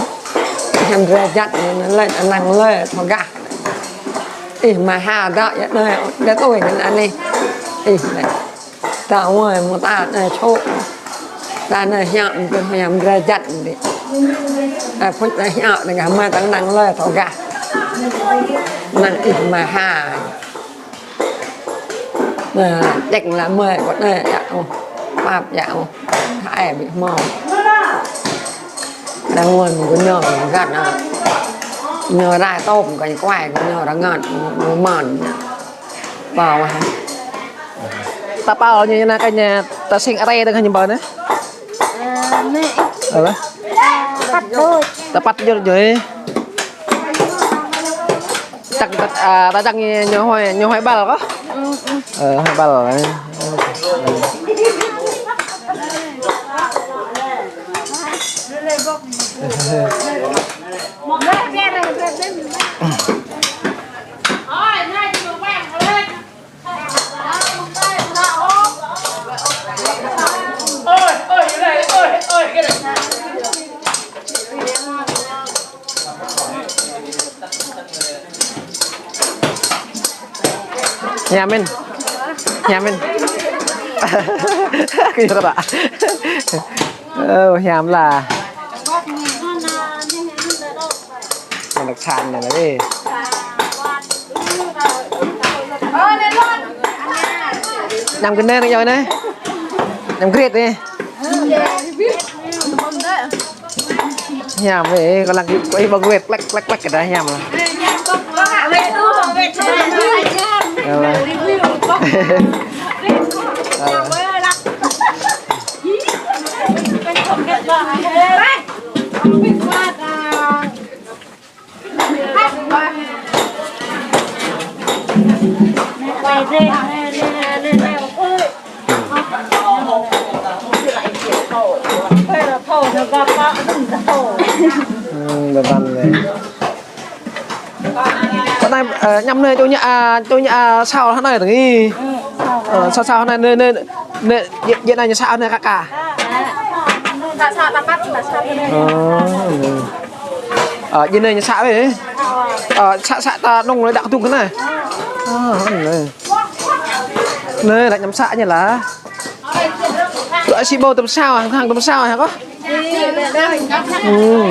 Hiam drơi jăt, anai lĕ, anai lĕ, pơgah. Ih, mă ha dă, yă, anai, đe tui, anai, anai. Ih, anai. Ta wơ̆t mơ̆ ta anai čô. Ta anai hiăp, anŭn hiam drơi jăt dih. Ta phŭt anai hiăp, anai gah mă ta năng lơi thâo gah. Năng ih mă ha. Anai, ček lă mơi, kâo anai, yă ôh. Pap, yă ôh. Hai ƀu hmâo. Đang wơ̆t mơ̆ kâo ñu găt anai. Ñu rai tôm, kâo kuai, kâo ñu rơngot, mơ̆n. Pao hă? Ta pao ñu anai kơ ñu, ta sing arăng dơ̆ng ñu pao anai. Ơ, anai. Ơ, ta păt đôč. Ta păt đôč đôč. Čang ta, a, ta čang ñu, ñu hơi, ñu hơi ƀăl kơ? Ơ, hơi ƀăl. Hiam mơ̆n. Hiam mơ̆n. Kơ yua kơ ta. Ơ, hiam lah. Ană čan anai lĕ. Anăm kơ anai, anai. Anăm gret anai. Hiam weh, kâo lăng kơ ih ƀơ̆ng weh, plek, plek, plek kơ ta hiam lah. Hiam lah. Hiam lah. Ơ, ƀơ̆ng lĕ. Anai, ơ, añăm anai, čô ñu, a, čô ñu, a, sao hơnai tơngi. Ơ, sao, sao hơnai, anai, anai, anai, djơ̆, djơ̆ anai ñu sao hơnai kaka. Ơ, anai. Ơ, djơ̆ anai ñu sao weh. Ơ, sao, sao ta nong anai đăk kơdung kơ anai. Ơ, anai. Anai, đăk añăm sao ñu lah. Tui si ƀâo tơm sao, hăng, hăng tơm sao hă kâo? Ư.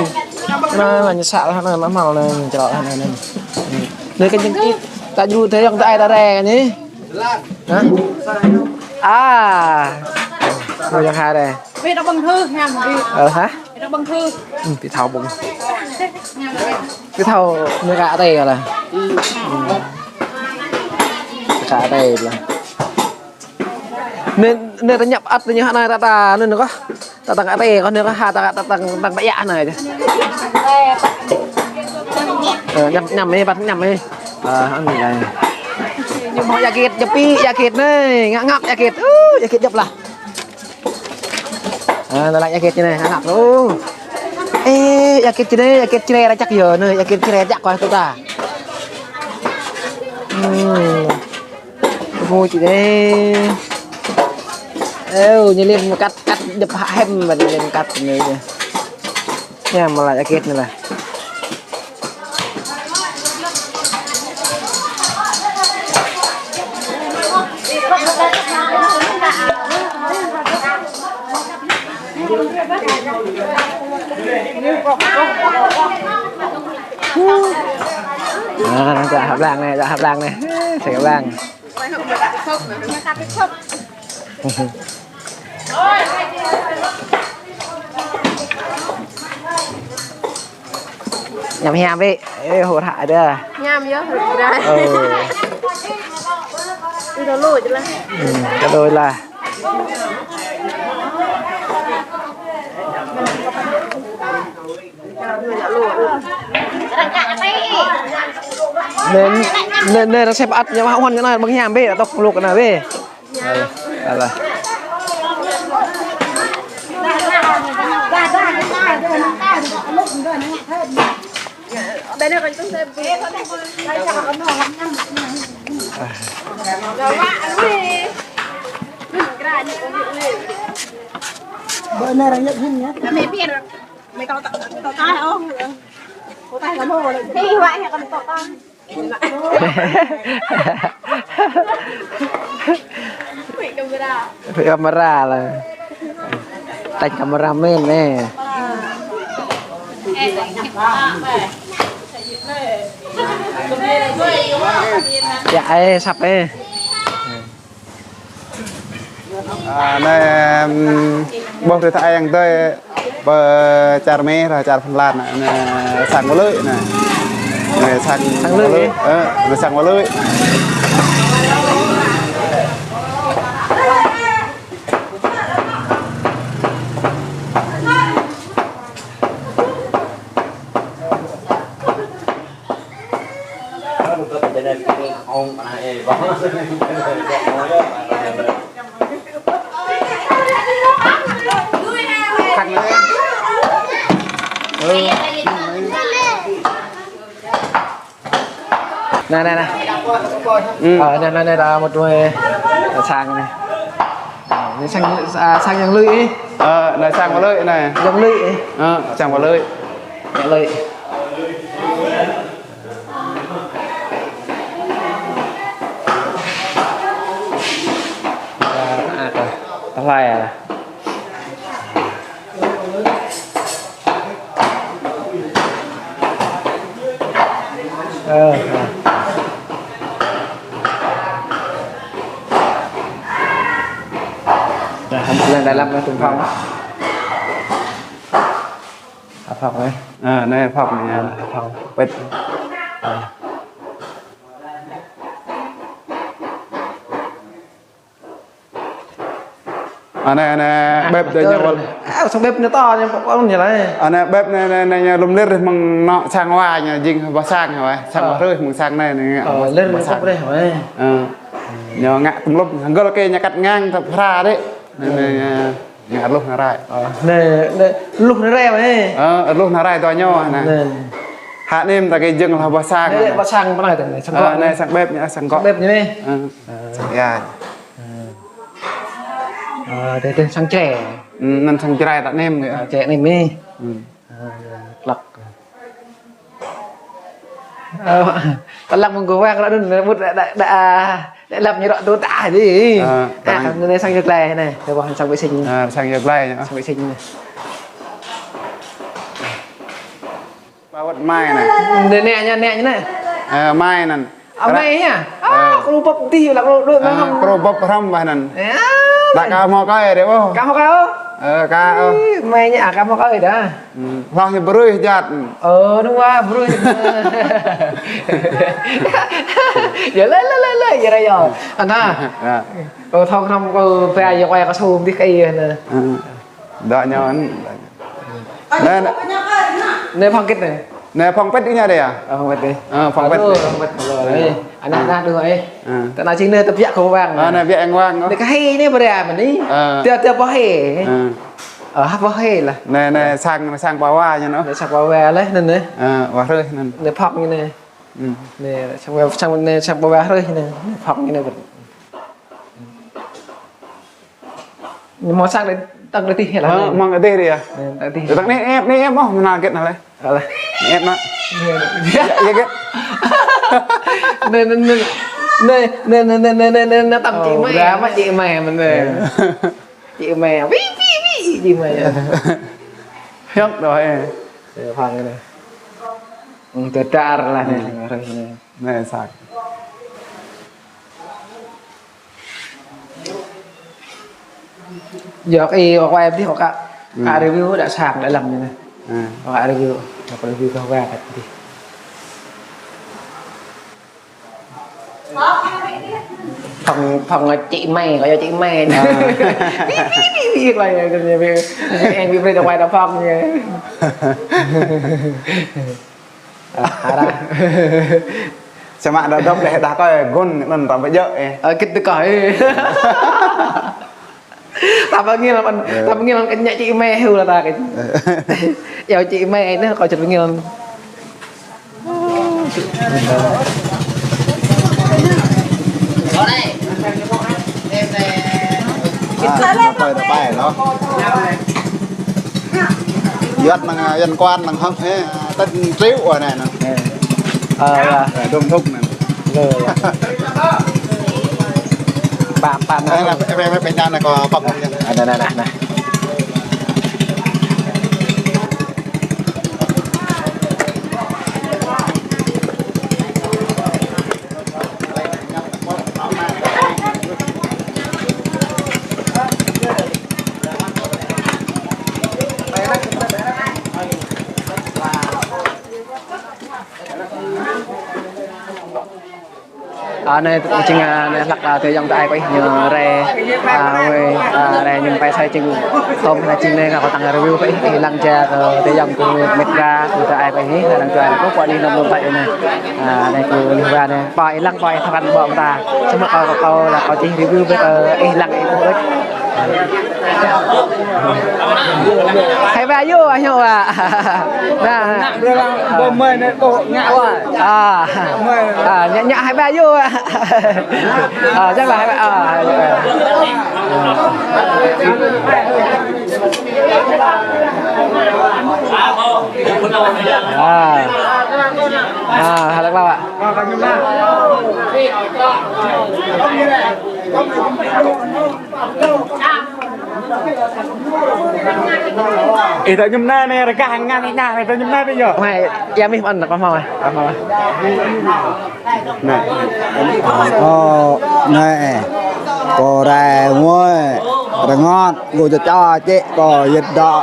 Anai, anai, ñu sao lah, anai, anai, hmâo anai, ñu črŏ lah, anai, anai. Ư. Anai, kơ jing kit, ta djru, ta yŏng, ta ai, ta rai, anai. Hă? A. Ơ, yŏng hai rai. Ơ, hă? Ư, ƀu thâo ƀơ̆ng. Ƀu thâo, anai kơ rai lah. Ư. Kơ rai lah. Anai, anai ta ñăp ăt ñu hă anai ta, ta, anai kơ. Ta tăng ate kơ anai kơ ha ta, ta tăng, tăng ƀiă anai. Ơ, añăm, añăm ih, păt añăm ih. Ơ, hăng anai. Ñu hmâo ia kit, djŏp pĭ ia kit anai, ngă ngă ia kit. Ơ, ia kit djŏp lah. Ơ, anai lah ia kit anai, ngă ngă. Ơ. Ê, ia kit čơđai, ia kit čơđai ră čăk yơh anai, ia kit čơđai čăk kơ tui ta. Hmm. Hmâo čơđai. Ơ, ñu lĕ kăt, kăt djŏp hă hiam, ñu lĕ kăt anai yơh. Hiam mơ̆ lah ia kit anai lah. Ơ, čă hăp lăng anai, čă hăp lăng anai. Ơ, čă hăp lăng. Hiam hiam bĕ. Ê, hơ̆t hă đa. Hiam yơh, hơ̆t đa. Ơ. Ư, đa lôi lah. Hmm, đa lôi lah. Anai, anai, anai, resep ăt ñu mă huăn ñu anai, ƀơ̆ng hiam bĕ, tŏk luk anai bĕ. Alah, alah. Bơ anai arăng ñăp hĭn yơh. Mày tao tao tao tao ôh. Tao tao tao mô. Đi hoài hả con tao con. Quay camera. Quay camera lah. Tañ cameraman anai. Ia, ê, săp ê. Ơ, anai, ưm, ƀuh tơlơi thâo ayŏng adơi pơ čar Mi, ră čar Phần Lan, anai, sang pơlư̆, anai. Anai, sang pơlư̆, ơ, anai, sang pơlư̆. Anai, anai, anai. Ơ, anai, anai, anai, ta mŭt mơ̆, ơ, sang anai. Anai sang, ơ, sang yang lui ih. Ơ, anai sang pơlư̆ anai. Yang lui ih. Ơ, sang pơlư̆. Yang lui. Ơ, anai, ta, ta lai ah. Ơ, ơ. Anai, hăm lăng đa lăm anai tŭm phŏng. Hă phŏng anai. Ơ, anai phŏng anai. Ơ, hă phŏng. Pĭt. Ơ. Anai, anai, bếp dơ ñu wơl. Ơ, sang bếp ñu to, ñu pŏk wơl ñu lai. Anai, bếp anai, anai, anai, ñu lŏm lir mơ̆ng anŏ sang wa ñu, jing boh sang hă wai. Sang wa rưh mơ̆ng sang anai, anai, ngă boh sang. Ơ, lir mơ̆ng sang. Ơ. Ñu ngă tơm lŏm, gơl kơ ñu kăt ngang, tơm phra đĕ. Anai, anai, ngă luh nao rai. Ơ, anai, anai, luh nao rai mơ̆. Ơ, luh nao rai dua ñu, anai. Anai. Hă anai ta kơ jing lah boh sang. Anai, boh sang pơnai tơ anai, sang gŏ. Ơ, anai, sang bếp ñu, sang gŏ. Sang bếp ñu mơ̆. Ơ. Ơ. Sang ia. Ơ, dêh, dêh, sang čre. Ơ, anŭn sang čre ta nem kơ. Ơ, čre nem mơ̆. Ơ. Ơ, klăk. Ơ, ta lăng mơ̆ng gơwang ră anŭn, mŭt đa, đa, đa, đa lăm ñu ră tŭ ta dih. Ơ, ta lăng. Ơ, anai sang yơh glai anai, ta ƀuh sang vệ sinh. Ơ, sang yơh glai anai. Sang vệ sinh anai. Ba wơ̆t mai anai. Anai, anai, anai, anai. Ơ, mai anŭn. Ơ, mai hă? Ơ. Ơ, kru bưp dih lăp lu đuaĭ mai hŏm. Ơ, kru bưp hrŏm bah anŭn. Ơ. Đa ka hmâo kơi đeh ôh. Ka hmâo kơi ôh? Ơ, ka ôh. Ih, mai ñu, ơ, ka hmâo kơi đa. Ơ, hloh ñu brơi jat. Ơ, anŭn wa brơi. Yơh, lĕ, lĕ, lĕ, lĕ, yơh, yơh. Anai. Ơ. Ơ, thâo hrŏm kơ ba yơh, kơ sum dih kơ yơh anai. Ơ. Đa ñu anŭn. Anai, anai. Anai phŏng kit anai. Anai phŏng pĭt ñu dih yơh? Ơ, phŏng pĭt dih. Ơ, phŏng pĭt. Ơ, phŏng pĭt. Ơ. Anai, anai dih, ơ. Ơ. Tơ anai jing anai tơbiă kơ wang. Ơ, anai biă wang. Anai kơ hĭ anai brơi mơ̆n anai. Ơ. Tơ, tơ pô hĭ. Ơ. Ơ, hă pô hĭ lah. Anai, anai sang, sang pô wa ñu anŭn. Anai sang pô wa lah anŭn anai. Ơ, wa hrơi anŭn. Anai phŏng ñu anai. Ư. Anai sang pô wa, sang, anai sang pô wa hrơi anai. Anai phŏng ñu anai. Ñu mơ̆ng sang đơi, tơ̆ng đơi tih hĭ lah. Ơ, anai. Mơ̆ng đơi tih dih yơh. Anai, đơi tih. Tơ̆ng anai ĕp, anai ĕp ôh, mơ̆ng anai hơget anai lĕ. Alah. Anai ĕp anai. Anai. Yơh, yơh hơget. Anai, anai, anai. Anai, anai, anai, tơ̆ng či mai, mă či mai mơ̆n anai. Či mai, wih, wih, wih, či mai. Hiăp đôč ĕ. Yơh, phŏng anai. Ư, tơdar lah anai, ư. Anai sak. Yua kơ ih, kơ wai abih, kơ kă, kă review đa sang đa lăm anai. Ư. Kă review, kă review kơ wai kă abih. Phŏng, phŏng či mai, kơ yua či mai. Ơ. Pi, pi, pi, pi, kơ yua kơ ñu pi. Ơ, pi brơi kơ wai đa phŏng ñu. Ơ, ară. Samơ̆ đa dŏp lĕ đa kơi gun anŭn tơbiă ĕ. Ơ, kit tơ kơi. Ta pơngil mơ̆n, ta pơngil mơ̆n kơ ñu či mai hyu lah ta kơ. Yua či mai anai kơ čơt pơngil. Ơ, anai tơpai, tơpai anŭn. Yuan năng, Yuan kuan năng hơ̆k ĕ, tơ̆n triu anai năng. Ơ. Ơ, yơh. Ơ, dŏm thŭk năng. Lơ, yơh. Pă, pă năng. Ơ, anai, pă, pă, pă, pă, anai kơ pă, pă, anai. Anai, anai, anai, anai. Ơ, anai jing, ơ, anai hlăk, ơ, tơyŏng tơ ai kơ ih ñu rai, ơ, wai, ơ, rai ñu pai sai jing tŏm anai jing anai kâo tơ̆ng review kơ ih, ih lăng ja kơ tơyŏng kâo met ra kâo tơ ai kơ ih, lăng ja kâo pơ anai nŏm nŏm tơ̆ anai. Ơ, anai kâo nih wa anai. Pơ ih lăng pơ ih thâo kăn ƀô̆ mơta. Samơ̆ kâo, kâo, kâo lah kâo čih review kơ, ơ, ih lăng ih ƀô̆. Hai ba yơh, ah, ñu wa. Nah, nah. Ƀu mơi anai ƀu ngă wa. Ơ. Ơ, ñu, ñu hai ba yơh. Ơ, chắc là hai ba, ơ. Ơ. Ơ, hai lăng ƀă. Ih, tơ ñu anai, anai, rơgah ngăn ih anai, tơ ñu anai ƀing yơh. Mai, yua mih mơ̆n, kâo hmâo, kâo hmâo. Anai. Ơ, anai. Kâo rai ngui, rơngot, kâo čơčô čĕ, kâo yơh dŏ.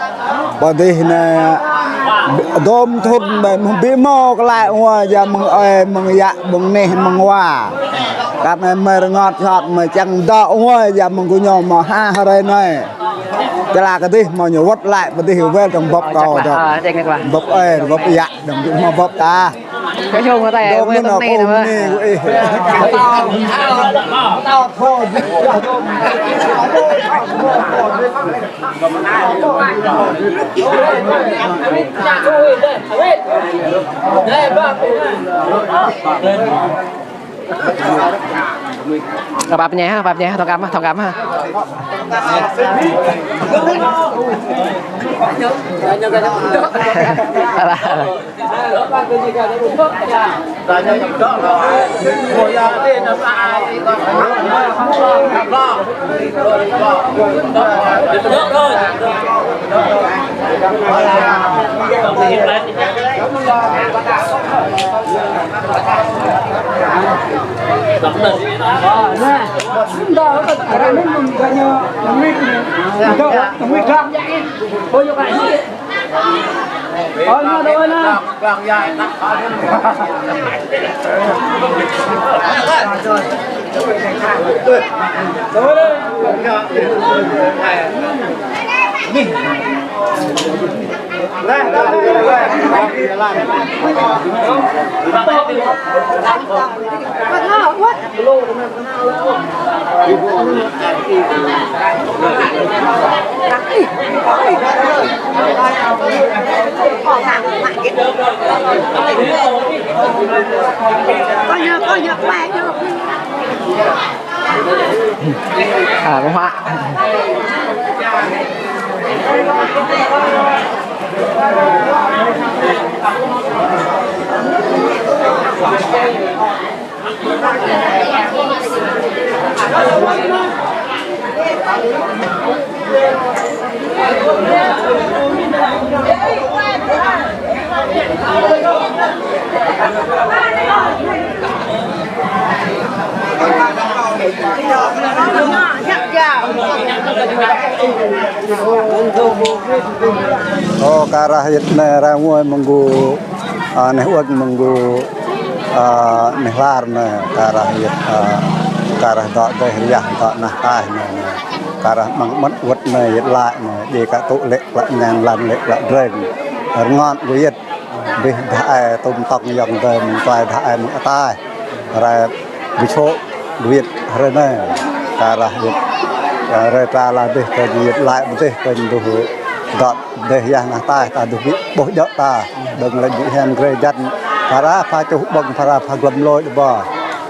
Pơ adih anai, dŏm thŭn ƀĕ, ƀu hmâo kơ laĭ ngui, yua mơ̆ng ơi, mơ̆ng yă, mơ̆ng neh, mơ̆ng wa. Kar anai mơi rơngot sot, mơi čang dŏ ngui, yua mơ̆ng gơñu mơ̆ ha hrơi anai. Čơlah kơ adih, mơ̆ ñu wơ̆t laĭ, pơ adih wơl tơ̆ng bŏp kâo dŏ. Bŏp ơi, bŏp yă, dŏm ƀu hmâo bŏp ta. Kơ yŏng kơ tai, dŏm wơl anŭn tơ̆ng anai kơ nă. Kơ pap ñe ha, pap ñe ha, thông cảm ha, thông cảm ha. Alah, alah. À, đúng không ạ? Ơ, kah rah hơyơt anai ră ruai mơ̆ng gơ̆, a, neh uănh mơ̆ng gơ̆, a, neh lar anai, kah rah hơyơt, a, kah rah dŏ dêh riah dŏ nah taih anai, kah rah mơ̆ng mơ̆n wơ̆t anai hơyơt laĭ anai, djai kah tŭ lĕ klă ñan lăn lĕ klă dreng. Rơngot gơ̆ hơyơt. Bih dah ai tŭm tŏng yŏng dơi mơ̆ng tuai dah ai mơ̆ng ataih. Rai bih sô̆ gơyut hrơi anai. Kah rah hơyơt. Rai tra la dêh kơ gơyut laĭ bơdêh kơ duh dŏ dêh yah nah taih ta duh bih ƀuh djơ̆ ta. Đơ̆ng lĕ gơ̆ hiam grê jăn. Phara pha čuh ƀơ̆ng phara pha glŏm lôi đơ̆ ƀơ.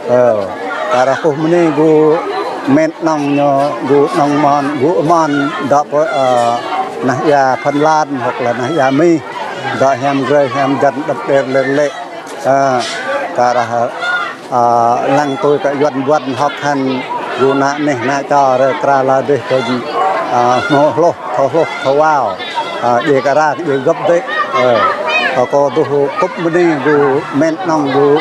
Ơ, kah rah kơkuh mơni gơ̆ met nŏng ñu gơ̆ nŏng mon gơ̆ mon dŏ pơ, ơ, nah ia Phần Lan hoặc là nah ia Mi. Dŏ hiam grê hiam jăn đŏp đer ler lĕ. Ơ, kah rah, ơ, lăng tui kơ yuăn buăn hŏk hăn gơ̆ nă neh nă čô rơ kra la dêh kơ, ơ, hmâo hloh, thâo hloh, thâo wao. Ơ, djai kah rah, djai gŏp dêh. Ơ, kơ kơ duh kơkuh mơni gơ̆ met nŏng gơ̆,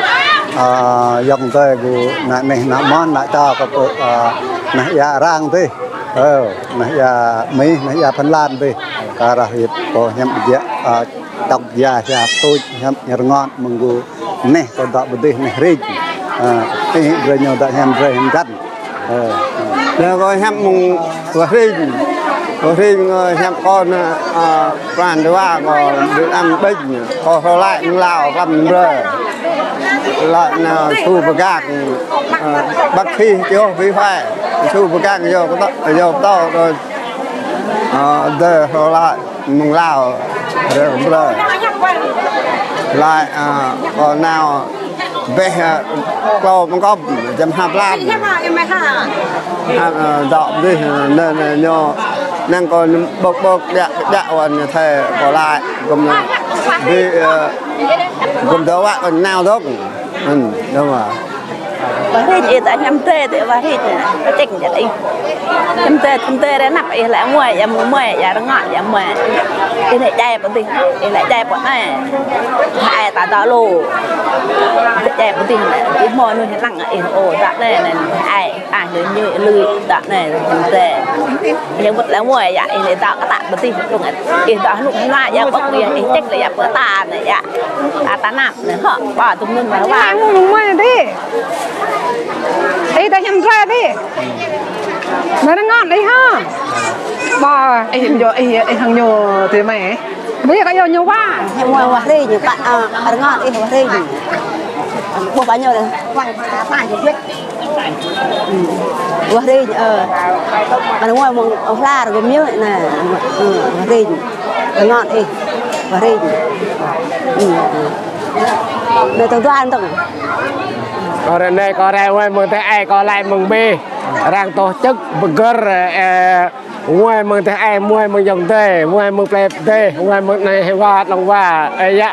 ơ, yŏng dơi gơ̆ nă neh nă mon nă čô kơ pơ, ơ, nah ia arăng dêh. Ơ, nah ia Mi, nah ia Phần Lan dêh. Kah rah hơyơt kơ hiam bơjĕ, ơ, tŏk jia hia tuč hiam rơngot mơ̆ng gơ̆ neh kơ dŏ bơdêh neh hrĭng. Ơ, tih brơi ñu dŏ hiam brơi hiam jăn. Ơ. Neh kơ hiam mơ̆ng wah hrĭng. Wah hrĭng, ơ, hiam kơ nă, ơ, pran dua kơ dư am ƀĕnh. Kơ hrô laĭ mơ̆ng Lao klăm brơi. Laĭ nă su pơgak, ơ, bác sĩ čioh phi huai. Su pơgak yua kơ tŏ, yua kơ tŏ, ơ, dơi hrô laĭ. Mơ̆ng Lao, rơ̆ brơi. Laĭ, a, kơ nao bĕ, a, klâo mơ̆ng kơp, jăm hăp lan. Hăp, a, dŏ bơdih, a, nơ, nơ, ñu, năng kơ bơ̆k, bơ̆k, djă, djă, wan, ñu thê, kơ laĭ, gơ̆m, bĕ, a, gơ̆m dŏ wă kơ nao dŏ. Ơ, dŏ wă. Wah hrĭng ih ta hiam tê tê wah hrĭng tê. Čĕk jăt ih. Hiam tê, hiam tê ră năp ih lĕ muai, ia muai, ia rơngot, ia muai. Ih lĕ djai pơdih, ih lĕ djai pơdih. Hai ta dŏ lu. Djai pơdih, ih hmâo nuih lăng ih ô dŏ anai, anai, ai, ai, ñu, ñu, lui dŏ anai, hiam tê. Ih wơ̆t lĕ muai, ia, ih lĕ dŏ kơtă pơdih, ih dŏ hnŭk hnua, ia pơk ia, ih čĕk lĕ ia pơta anai, ia. Ta, ta năp. Nè, hŏ, ba tŭm nun ba, ba. Ih lăng mơ̆ng mơi dih. Ih ta hiam drơi dih. Mơi rơngot dih hă. Ba, ih yua, ih, ih hăng ñu tui mơi. Bơ yua kơ yua ñu ba. Hiam mơi wah hrĭng ñu, ba, a, rơngot ih wah hrĭng. Ƀuh ba ñu dih. Wah, ba, ba, ñu juăt. Wah hrĭng, ơ. Mơi rơngot mơ̆ng, ơ, hla rơgơ̆m yơh, nè. Ơ, wah hrĭng. Rơngot ih. Wah hrĭng. Ơ. Nê tơ̆ng duan tơ̆ng. Kơ ră anai kơ ră wai mơ̆ng teh ai kơ lai mơ̆ng bê. Arăng tŏh čơ̆k bơgơ̆r, ơ, wai mơ̆ng teh ai, wai mơ̆ng yŏng dê, wai mơ̆ng plei dê, wai mơ̆ng anai hê wa lŏng wa. Ơ yă.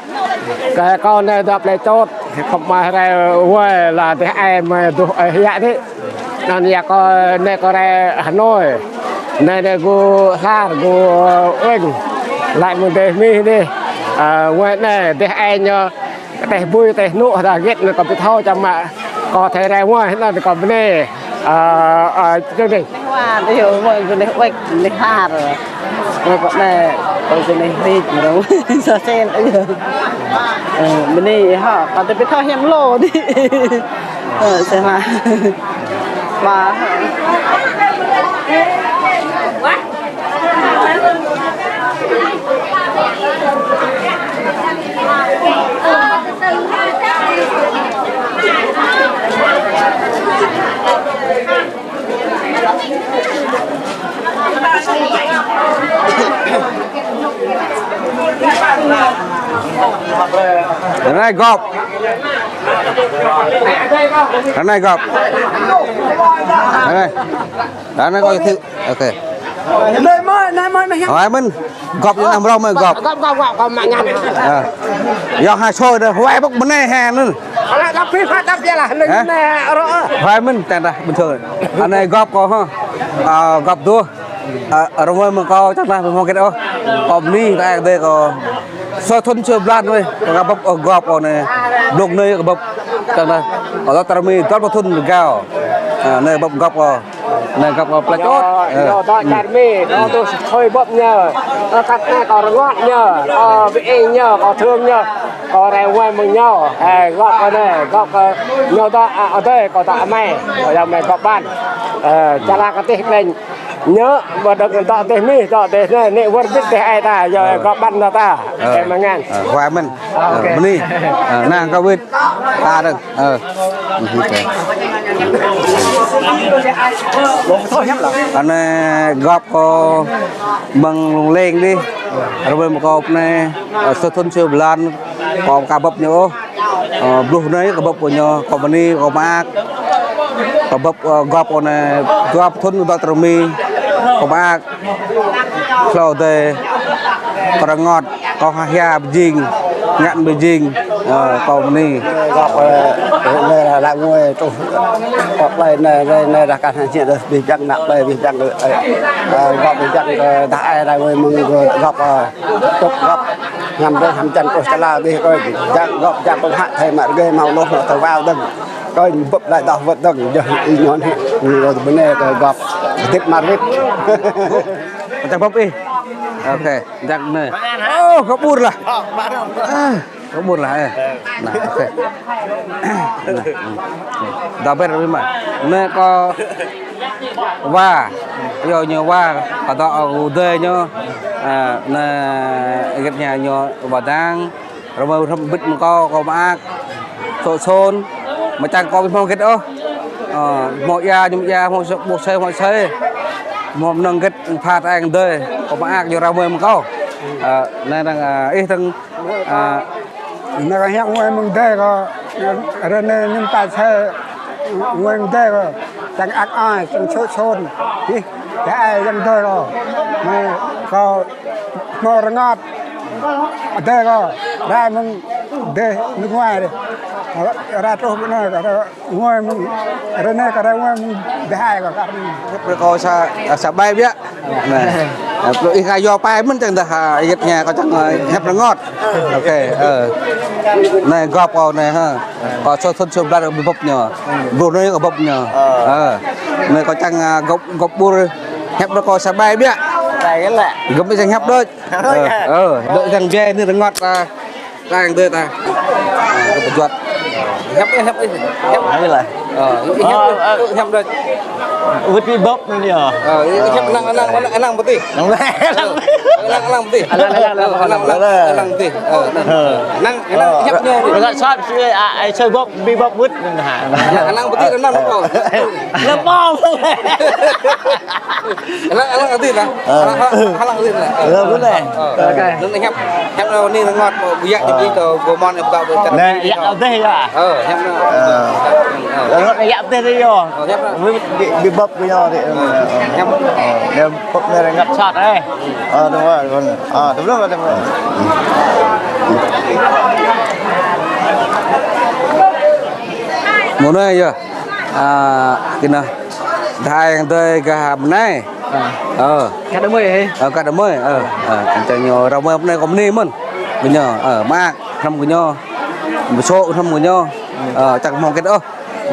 Kơ kơ anai dŏ plei čôt. Kơ mă ră wai la teh ai mă duh, ơ yă dih. Anŭn yă kơ anai kơ ră Hà Nội. Anai anai gơ̆ hla gơ̆ uêñ. Laĭ mơ̆ng dêh Mi dih. Ơ, wai anai dêh ai ñu. Teh bui teh hnŭk hơdă gĕt anŭn kơ ƀu thâo čăm mă. Kơ thê rai wai anŭn kơ bơnê. Ơ, ơ, čơdêh. Wa, dêh wai gơ̆ dêh uêñ, dêh hla. Wai kơ anai, kơ gơ̆ dêh hrĭng rŏng. Sa sen, ơ. Ơ, bơnê hă, kơ tê ƀu thâo hiam lu dih. Ơ, sơma. Ba. Ră anai gŏp. Ră anai gŏp. Ră anai. Ră anai kâo thử. Ôkê. Anai mơi, anai mơi, anai mơi. Hơwai mơ̆n. Gŏp ñu năm rŏng mơi gŏp. Gŏp, gŏp, gŏp, gŏp mă ngăn. Ơ. Yua ha sôi đơ, hơwai bŏk bơnai ha anŭn. Ală gŏp pih mă gŏp yơh lah, anai, hă? Anai rŏ. Hơwai mơ̆n, tơdah bình thường. Anai gŏp kâo hă. Ơ, gŏp dua. Ơ, rơmơi mơ̆ng kâo čang lah ƀu hmâo hơget ôh. Kâo bơni kơ Ơi Adai kâo. Sơ thŭn sơ blan weh, kâo ka bưp ôh gŏp kâo anai. Blung anai ka bưp čang lah. Kâo dŏ tơrmi dua pluh thŭn rơgao. Ơ, anai bưp gŏp kâo. Anai gŏp kâo plăč ôh. Ơ. Ñu dŏ čar Mi, ñu tŭ sui bưp ñu. Ơ, kăt anai kâo rơngot ñu. Kâo ƀu eng ñu, kâo thương ñu. Kâo rai wai mơ̆ng ñu. Ơ, gŏp kâo anai, gŏp kâo ñu dŏ, ơ, adơi, kâo dŏ amai. Kâo dŏ amai gŏp ƀan. Ơ, čang lah kơ tih kleng. Ñu, ƀu dŏ tơ̆ tih Mi, tơ̆ tih anai, anai wơr bĭt tih ai ta, yua gŏp ƀan ta, ơ, ơ, mă ngăn. Ơ, hơwai mơ̆n. Ơ, ôkê. Bơni. Ơ, anai kâo wĭt. Ta dơ̆ng. Ơ. Ôkê. Anai gŏp kâo mơ̆ng Lung Leng dih. Rơmơi mơ̆ng kâo anai, ơ, sơ thŭn sơ blan, kâo ka bưp ñu ôh. Ơ, blung anai ka bưp kơ ñu, kâo bơni, kâo mơak. Ka bưp, ơ, gŏp kâo anai, dua pluh thŭn dŏ tơrmi, kâo mơak. Hlâo adơi, kâo rơngot, kâo ha hia bơjing, ngă bơjing, ơ, kâo bơni. Gŏp, ơ, anai lah ngui truh, kâo plơi anai, anai, anai lah kah anai jĕ dơ̆, bih jang nă plơi, bih jang, ơ, ơ, gŏp bih jang, ơ, dah ai lah ngui mơ̆ng gŏp, ơ, Tŭk gŏp, hiam dơ̆ng, hiam čan, kâo čơla dih, kâo jang gŏp, jang pơhă, thâo mă rơgơi, hmâo lŏh, hmâo thâo wao dơ̆ng. Kâo bưp laĭ đah wơ̆t dơ̆ng, yơh ih ñu anai, ñu bơnai kơ gŏp, hơdip mă wĭt. Čang bưp ih. Ôkê, čang anai. Ơ, kâo ƀur lah. Ơ, kâo ƀur lah, ơ. Anai, ôkê. Anai, hmm, hmm. Dŏ ƀĕ rơmơi mă. Anai kâo wa, yua ñu wa, kâo dŏ ƀu adơi ñu, ơ, anai hơget ñu, ñu wa dang, rơmơi hrŏm bĭt mơ̆ng kâo, kâo mơak, sô sôn, mơ̆ čang kâo ƀu hmâo hơget ôh, ơ, hmâo ia, ñu ia, hmâo sơ, ƀu sơi, hmâo sơi, hmâo mơnơ̆ng hơget, pha tơ̆ng adơi, kâo mơak, ñu rơmơi mơ̆ng kâo, ơ, anai dơ̆ng, ơ, ih dơ̆ng, ơ, Anai kâo hiăp ngui mơ̆ng adơi kâo, ră anai ñu ta sơi ngui mơ̆ng adơi kâo, čang ak ai, čang sô sôn, ih, ta ai yăng adơi kâo, anai kâo hmâo rơngot, adơi kâo, rai mơ̆ng adơi nước ngoài dih, rai truh ƀơi anai kâo, ngui mơ̆ng, ră anai kâo rai ngui mơ̆ng adơi hai kâo, kâo. Kâo sa, sa ƀai biă. Anai. Ơ, pluh ih ka yua pai mơ̆n čang dah, ơ, hơget ñu kâo čang, ơ, hiăp rơngot. Ôkê, ơ. Anai gŏp kâo anai ha. Kâo sô thŭn sô blan kâo bưp ñu. Blung anai kâo bưp ñu. Ơ. Anai kâo čang, ơ, gŏp, gŏp ƀur. Hiăp đôč kâo sa ƀai biă. Ƀai lĕ. Gŏp ƀu čang hiăp đôč. Ơ, ơ, đôč čang jai anai rơngot, ơ. Tơ̆ng adơi ta. Ơ, kâo pơjuăt. Hiăp ih, hiăp ih. Hiăp. Hai lah. Ơ, hiăp, ơ, ơ, hiăp đôč. Wơ̆t ih bưp anai yơh. Ơ, hiăp anai, anai, anai, anai pơtih. Anai, anai pơtih. Anai, anai, anai, anai pơtih. Ơ, anai. Anai, anai, hiăp ñu. Rơngot sat, ai, ai, sơi bưp, ƀu bưp wơ̆t anai ha. Anai pơtih, anai pơtih. Lơ̆m ƀơ̆ng. Hơlăng, hơlăng adih lah. Ơ. Hơlăng, hơlăng adih lah. Ơ, ƀuh lĕ. Ơ. Ôkê. Anŭn hiăp, hiăp anai rơngot, ƀu yă, ơ, ñu ƀu tơ gơmon, ơ, ƀu tơ čar. Anai, yă adih yă. Ơ, hiăp anai. Ơ. Ơ. Rơngot yă adih yơh. Ơ, hiăp anai. Ƀu, ƀu, ƀu bưp kơ ñu dih. Ơ. Hiăp. Ơ, ñu bưp anai rơngot sat, ơ. Ơ, tơlơi, tơlơi. Ơ, tơlơi, tơlơi. Mơ̆ng anai yơh. Ơ, kơ anai. Dah ai hăng adơi gah bơnai. Ơ. Ơ. Kơ đah mơi hă? Ơ, kơ đah mơi. Ơ, ơ, čang ñu rơmơi bơnai kâo bơni mơ̆n. Kơ ñu, ơ, mơak, hrŏm kơ ñu. Bơsô hrŏm kơ ñu. Ơ, čang hmâo hơget ôh.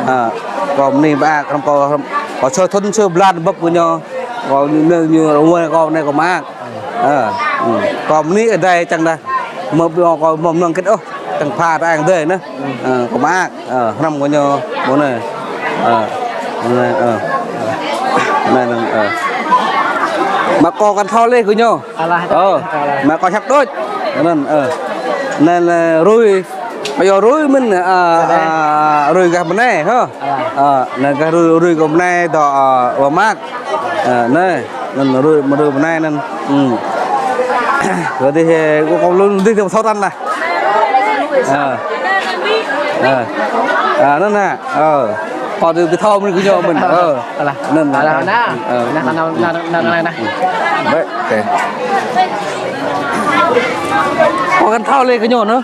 Ơ, kâo bơni mơak, hrŏm kâo, hrŏm. Kâo sơ thŭn sơ blan bưp kơ ñu. Kâo ñu, ñu rơmơi kâo bơnai kâo mơak. Ơ, ơ. Kâo bơni adơi čang dah. Mơ̆ ƀu kâo hmâo mơnơ̆ng hơget ôh. Čang pha tơ̆ng adơi anai. Ơ, kâo mơak. Ơ, hrŏm kơ ñu, ƀuh anai. Ơ, anai, ơ. Anai, anai, ơ. Mă kâo kăn thâo lĕ kơ ñu. Alah, ơ, alah. Mă kâo hiăp đôč. Anŭn, ơ. Anai, anai, rui. Mă yua rui mơ̆n, ơ, ơ, rui gah bơnai, hă? Alah. Ơ, anai gah rui, rui gah bơnai dŏ, ơ, wa mă. Ơ, anai. Anŭn rui, mă rui bơnai anŭn. Ư. Kơ dih, kâo, kâo lun dih, kâo thâo tăn lah. Ơ. Ơ. Ơ, anŭn hă. Ơ. Kâo tui ƀu thâo mơ̆n kơ ñu mơ̆n. Ơ. Alah. Anŭn hă. Alah, anŭn. Ơ. Anŭn, anŭn, anŭn, anŭn, anŭn. Bĕ, kơ. Kâo kăn thâo lĕ kơ ñu anŭn.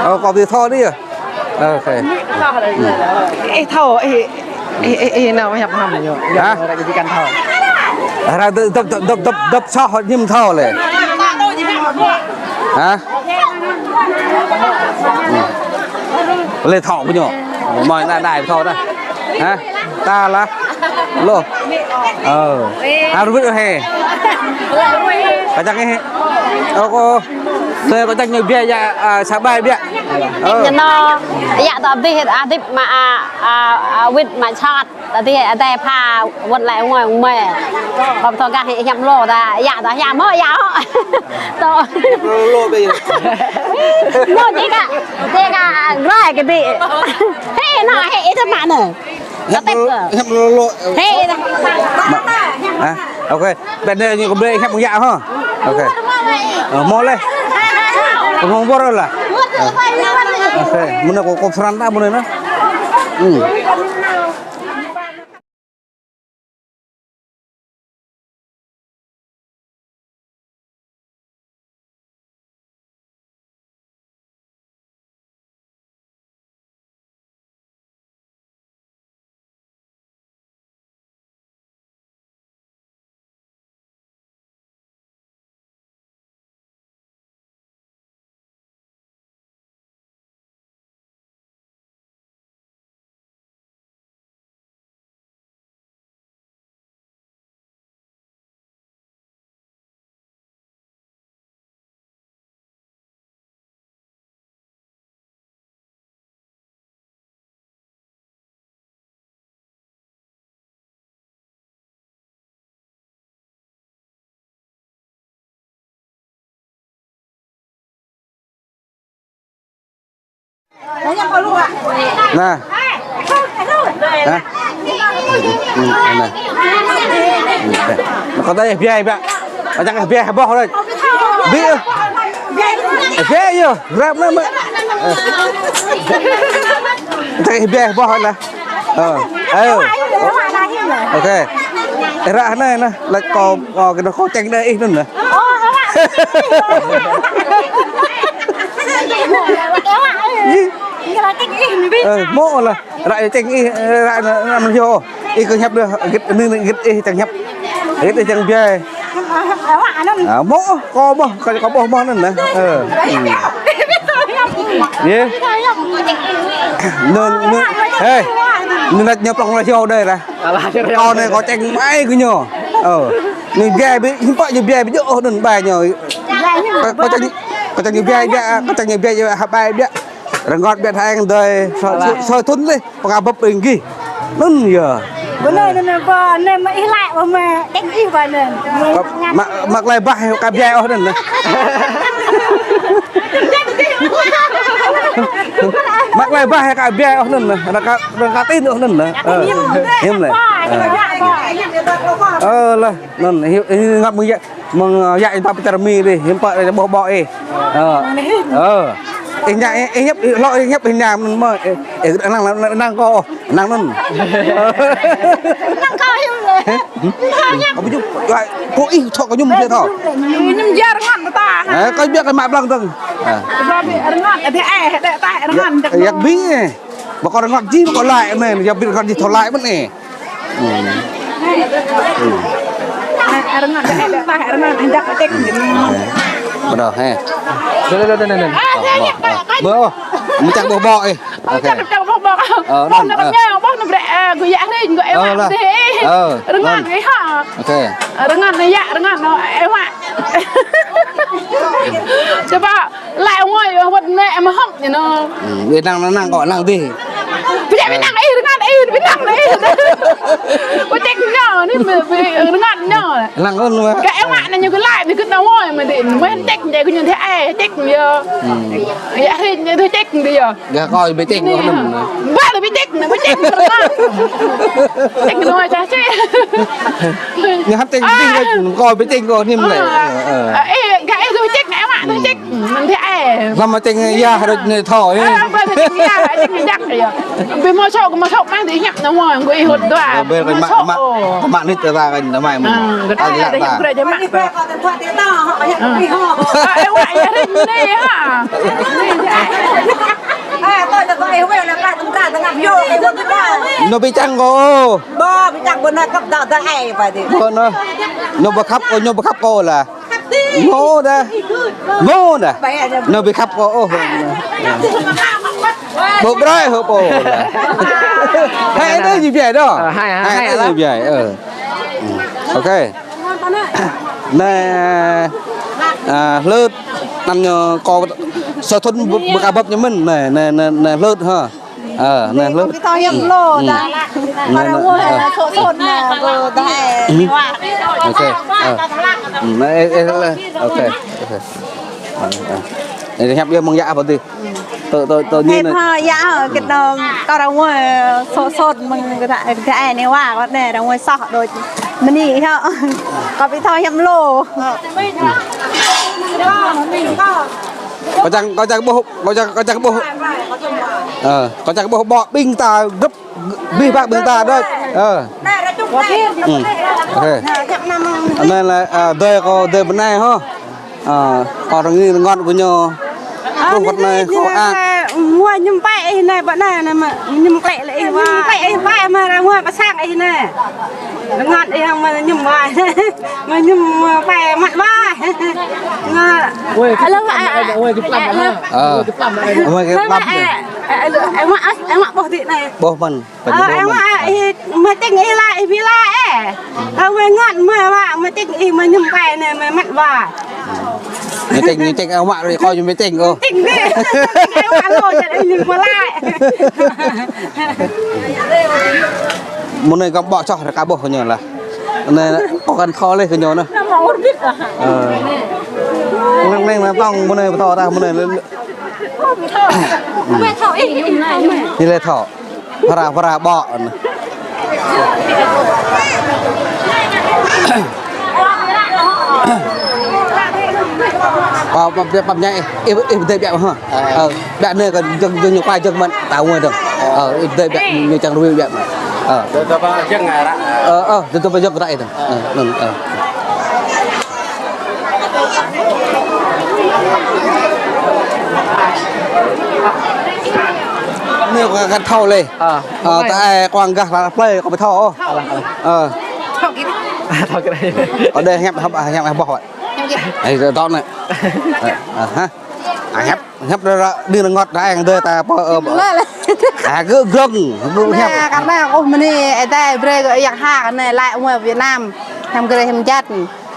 Ơ, kâo ƀu thâo đĭ yơh. Ơ, kơ. Ih thâo, ih Ê, ê, ê, nao hiăp hăm ñu. Hă? Ră kơ či kăn thâo. Ră dŏp, dŏp, dŏp, dŏp, dŏp soh ñu thâo lĕ. Hă? Lĕ thâo kơ ñu. Mơi anai đai thâo đa. Hă? Ta lah. Lô. Ơ. Hă, rơwĭt hĕ. Kơ čang hĕ. Ơ, kơ. Tơ kơ čang ñu biă yă, a, sa ƀai biă. Ơ. Ñu nao. Yă ta bih hĕt adip mă, a, a, a, wĭt mă čat. Tơdah adai pha wơ̆t lĕ ngui ngui. Kâo pơtô gah hĕ hiăp lô ta, yă ta, yă mơ̆, yă hŏ. Tơ. Lô bê. Mơ̆ dê ka, dê ka, grai kơ dê. Hĕ, nao, hĕ, ih tơ mă nơ. Hiăp lô, hiăp lô, lô. Hĕ, ih tơ. Hă? Ôkê. Bĕ anai ñu kơ brơi hiăp mơ̆ng yă hŏ. Ôkê. Ơ, mơ̆ lĕ. Kơ mơ̆ng bor lah. Ôkê. Mơ̆n anai kâo, kâo pran ta mơ̆n anai nă. Ư. Nă. Hă? Ư, nă. Nă, kâo tơña biă, biă. Kâo čang biă boh đôč. Biă. Biă yơh, grab nă mă. Ơ. Kâo čang biă boh đôč. Ơ, ayo. Ôkê. Ih ră anai nă, laĭ kâo, kâo kơ kâo čang đơi ih anŭn nă. Ơ, mơ̆ lah. Ră čang ih, ră anŭn, anŭn yơh. Ih kơ hiăp đơi, git anŭn, git ih čang hiăp. Git ih čang biă. A, mơ̆, kâo mơ̆, kâo, kâo ƀuh mơ̆ anŭn nă. Ơ. Yơh. Anŭn, anŭn, hê. Anŭn laĭ ñu plŏng laĭ hiao đơi lah. Kâo anai kâo čang mai kơ ñu. Ơ. Ñu biă ƀu, hiư̆m pă ñu biă ƀu djơ̆ ôh anŭn ƀai ñu. Kâo, kâo čang, kâo čang ñu biă, biă, kâo čang ñu biă, biă, hă ƀai biă. Rơngot biă tha eng đơi, soi, soi, soi thŭn lĕ. Pơkă bưp ing gih. Anŭn yơh. Bơ anai, anai, anai, bơ anai mă ih laĭ, bơ mă, čang ih bơ anai. Mă, mă tơlơi bah, kơ biă ôh anŭn nă. Mă tơlơi bah, kơ biă ôh anŭn nă. Rơka, rơka tin ôh anŭn nă. Ơ, hiư̆m lĕ. Ơ. Ơ, lah, anŭn, hiư̆m, hiư̆m ngăp mơ̆ng yă. Mơ̆ng, ơ, yă ta pơčar mi dih, hiư̆m pă ta ƀuh ƀô̆ ih. Ơ. Ơ. Ih ñă, ih, ih ñăp, ih lŏ, ih ñăp, ih ñă mơ̆n mơ̆. Ih, ih, anŭn, anŭn, anŭn kâo, anŭn, anŭn. Anŭn kâo hiư̆m lĕ. Kâo ƀu djơ̆, kâo ih thâo kơ ñu mơ̆n thâo. Ñu mơ̆n rơngot ta. Ơ, kâo biă kơ mă blang dơ̆ng. Ơ. Kâo biă rơngot, adih ih, adih ta rơngot. Yak bi. Ƀu kơ rơngot ji, ƀu kơ laĭ mơ̆n, yă bi rơngot ji thâo laĭ mơ̆n ih. Ơ, rơngot, ơ, ơ, ơ, rơngot, anjak kơ ček. Ƀu đôč, hê. Đơ, đơ, đơ, đơ, đơ. Ơ, ơ, ơ. Ƀu, mơ̆ čang ƀuh ƀô̆ ih. Ôkê. Čang, čang ƀuh ƀô̆. Ơ, ƀô̆ anŭn, anŭn, ơ. Ƀô̆ anŭn brơi, ơ, gơyă hrĭng gơyă. Ơ, lah. Ơ, rơngot anŭn. Gơyă. Ôkê. Rơngot anŭn yă, rơngot anŭn ih mă. Čơpă. Laĭ ngui wơ̆t anai mơ̆ hŏk ñu nă. Ư, ƀu năng, năng kâo, năng dih. Ƀu djơ̆ ƀu năng ih, rơngot ih, ƀu năng ih. Kâo ček ñu, anai mơ̆, ƀu rơngot ñu. Năng ôn mơ̆. Kơ ih mă anai ñu kơ laĭ, ƀu kơ nao ngui mơ̆ dih. Mơ̆ ček ñu kơ ñu dih, ih ček ñu. Ư. Yă hrĭng ñu dih ček ñu yơh. Gah kâo ƀu ček ñu anŭn. Ƀu ƀu ček ñu, ƀu ček ñu rơngot. Ček ñu čah ček. Ñu hăt ček dih, kâo ƀu ček ñu anŭn lĕ. Ơ, ơ. Ơ, ih, gah ih ƀu ček, ih mă ƀu ček. Mơ̆n tơ ai. Lăm mă čeng ia rơč ne thâo, ơ. Ơ, ƀơi mă čeng ia, čeng ia kơ ia. Ƀu hmâo sŏ, hmâo sŏ mă tơ hiăp nao mơ̆n, gơ̆ ih hŭt dua. Ơ, ƀơi hmâo sŏ, ơ. Mă nit tơ ta kơ nao mă mơ̆n. Ơ, gơ̆ ta, ta, ta, ta. Ơ, ih ƀu rơč mă. Ơ. Ơ, ơ, wa ia rơč ne ha. Nô ƀu čang kơ. Ƀu, ƀu čang ƀu nao kăp dŏ dŏ ai ƀă dih. Ƀu nao. Nô ƀu khăp kơ, nô ƀu khăp kơ lah. Ngô dah. Ngô dah. Nô ƀu khăp kơ ôh. Ƀu brơi hơ pô dah. Hai anai ñu biă đôč. Ơ, hai, hai, hai anai ñu biă. Ơ. Ôkê. Anai, ơ, hlơt. Anăm ñu kơ sa thŭn ƀu, ƀu ka bưp ñu mơ̆n. Anai, anai, anai, anai hlơt ha. Ơ, anai hlơt. Kâo ƀu thâo hiăp lu dah. Kâo ră ruai sŏ sŏt anai, ƀu dah. Ôkê. Ơ. Anai, ơ, ơ, ôkê. Ôkê. Ơ, ơ. Anai hiăp ia mơ̆ng ia ƀă dih. Tơ, tơ, tơ anai. Hiăp ha, ia ha, kơ tơ, kâo ră ruai sŏ sŏt mơ̆ng kơ ta, kơ ai anai wa, kâo anai ră ruai soh đôč. Mơni ha. Kâo ƀu thâo hiăp lu. Kâo čang, kâo čang ƀuh, kâo čang, kâo čang ƀuh. Ơ, kâo čang ƀuh ƀô̆ ƀing ta gơ̆p, abih bang ƀing ta đôč. Ơ. Ơ. Ôkê. Anai lah, ơ, adơi kâo, adơi ƀơi anai hŏ. Ơ, kâo rơngit rơngot kơ ñu. Truh wơ̆t anai kâo ăt. Mơ̆ ñu pơai ih anai ƀă anai, anai mơ̆ ñu klĕ lĕ ih wa. Ñu klĕ ih pơai mơ̆ ră ruai pơ sang ih anai. Rơngot ih hăng mă mơñum wa. Mơñum wa pơai mă wa. Ơ. Ơ. Mă ƀôh dih anai. Ƀôh mơ̆n. Ơ, ơ, mă ih, mă čeng ih lah, ih ƀu lah, ơ. Ơ, mă ngot, mă wa, mă čeng ih, mơñum pơai anai, mă mă wa. Mă čeng, mă čeng, ơ, mă ri kâo ñu mă čeng kơ. Čeng dih. Ơ, mă lu, čen ih ñu mă lah. Mơ̆ng anai kâo ƀuh soh ră ka ƀuh kơ ñu lah. Anai, kâo kăn thâo lĕ kơ ñu anai. Ơ. Năng, năng, năng tong, mơ̆ng anai ƀu thâo dah, mơ̆ng anai. Ih lĕ thâo. Phara, phara ƀô̆. Pap, pap, pap ñai, ih, ih, ih, ƀiă, ƀiă, ha. Ơ, ƀiă anai kơ jơ̆ng, jơ̆ng ñu kơ jơ̆ng mơ̆n, ta ngui dong. Ơ, ih, ƀiă, ƀiă, ñu čang rui ƀiă mơ̆n. Ơ. Tơ, tơ, ƀiă ñai ră. Ơ, ơ, tơ, tơ, ƀiă jơ̆ng ră ih dong. Ơ, ơ, ơ. Anai kâo kăn thâo lĕ. Ơ, ơ, ta ai kơ gah la plei kâo ƀu thâo ôh. Thâo. Ơ. Thâo kơ dih. Thâo kơ dih. Ơ, dih hiăp, hiăp, hiăp, hiăp ƀôh wơ̆t. Hiăp kơ dih. Ai, dŏ anai. Ơ, ha. Ai hiăp, hiăp ră, ră, dih rơngot ră ai adơi ta pơ, ơ, ƀă. Lĕ, lĕ. Ai gơ̆ grŏng, gơ̆ hiăp. Anai, kar anai kâo mơni, adơi brơi kơ ia kơ ha, kar anai laĭ mơ̆ng Việt Nam. Hiam grê hiam jăt.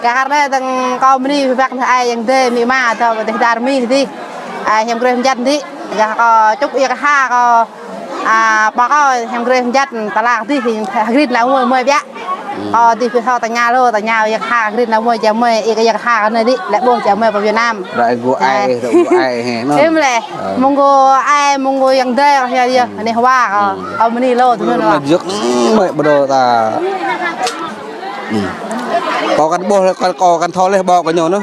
Kar anai tơ̆ng kâo mơni pơpă kơ ai yang dê mi ma tơ ƀơi tơdar mi dih. Ai hiam grê hiam jăt dih. Gah kâo čŭk ia kơ ha kâo. A, pă kâo hiam grê hiam jăt tơlă dih hing hơgrin la mơi mơi biă. Kâo dih pơthâo tơña lu, tơña ia kơ ha hơgrin la mơi jao mơi, ia kơ ia kơ ha kơ anai dih, lĕ ƀuh jao mơi pơ Việt Nam. Ră gơ̆ ai, ră gơ̆ ai he, non. Em lĕ, mơ̆ng gơ̆ ai, mơ̆ng gơ̆ yang dê, kâo hia ia, anai wa kâo, kâo mơni lu, tơmơ̆n wa. Mă jơ̆k, mă ƀơdô ta. Kâo kăn ƀuh, kâo, kâo kăn thâo lĕ ƀô̆ kơ ñu anai.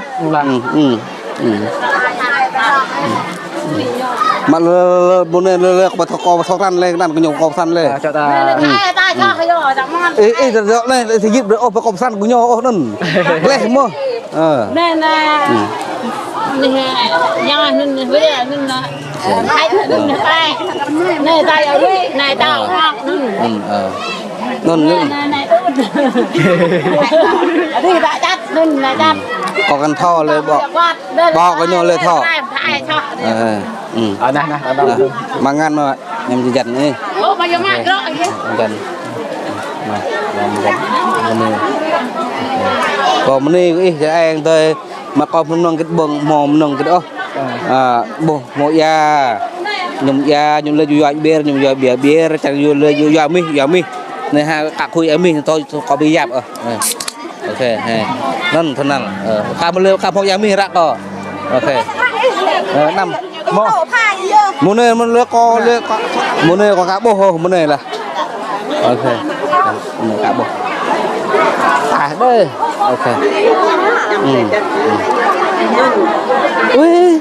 Mă lơ, lơ, lơ, ƀu anai lơ, lơ, kâo ƀu thâo, kâo ƀu thâo krăn lĕ, krăn kơ ñu kâo ƀu thâo krăn lĕ. Ih, ih, dŏ anai, ih, ih, ih, ôh, ƀu kâo ƀu thâo krăn kơ ñu ôh anŭn. Lĕ mơ̆. Ơ. Anai, anai. Anai, yang anŭn, anai, anŭn, anai. Anai, anai, anai, anai, anai, anai. Anŭn, anŭn. Kâo kăn thâo lĕ ƀô̆. Ƀô̆ kơ ñu lĕ thâo. Ơ, ơ. Ơ, nah, nah, nah, nah. Mơ̆ng anai mơ̆, ñăm jơjăn anai. Jơjăn. Nah, ñăm jơjăn. Mơ̆ng anai. Kâo mơni kơ ih, jai ai tơi. Mă kâo mơnơ̆ng gĭt ƀơ̆ng, hmâo mơnơ̆ng gĭt ôh. A, ƀuh, hmâo ia. Mơñum ia, mơñum lĕ yua bir, mơñum yua bir, bir, čang yua lĕ yua mih, yua mih. Anai ha, kă khui ia mih, tơ, tơ kâo ƀu yap ôh. Ơ. Ôkê, he. Anŭn, tơnal. Ơ, kâo mơ̆ lĕ, kâo hmâo ia mih ră kâo. Ôkê. Ơ, năm. Hmâo. Mơ̆ng anai, mơ̆ng lĕ kâo, lĕ kâo. Mơ̆ng anai kâo ka ƀuh, mơ̆ng anai lah. Ôkê. Mơ̆ng anai ka ƀuh. A, dơi. Ôkê. Ui.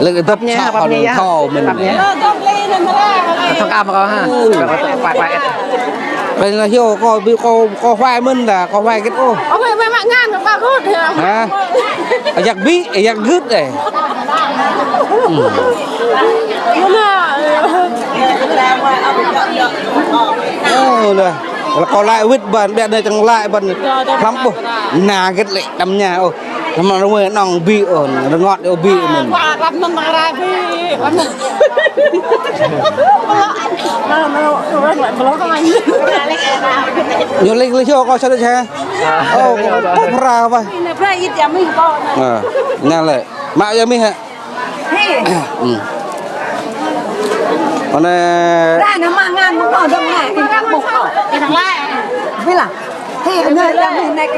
Lĕ dŏp sŏ kơ thâo mơ̆n. Thâo kơ mơ̆ kâo hă? Kơ anai hyu kâo ƀu, kâo, kâo huai mơ̆n đa, kâo huai hơget ôh. Hă? Yak ƀu, yak gưt ơ. Ơ, lĕ. Lĕ kâo laĭ wĭt ƀăn, ƀiă anai čang laĭ ƀăn. Hlăm ƀuh. Anai hơget lĕ đăm ña ôh. Hlăm anŭn rơmơi anŭn ƀu ôh, rơngot ôh ƀu mơ̆n. Ñu lĕ lĕ hyu kâo sa đôč hă? Ơ, kâo, kâo phara kâo ƀă. Ơ, anai lĕ. Mă yơh mih hă? Anai.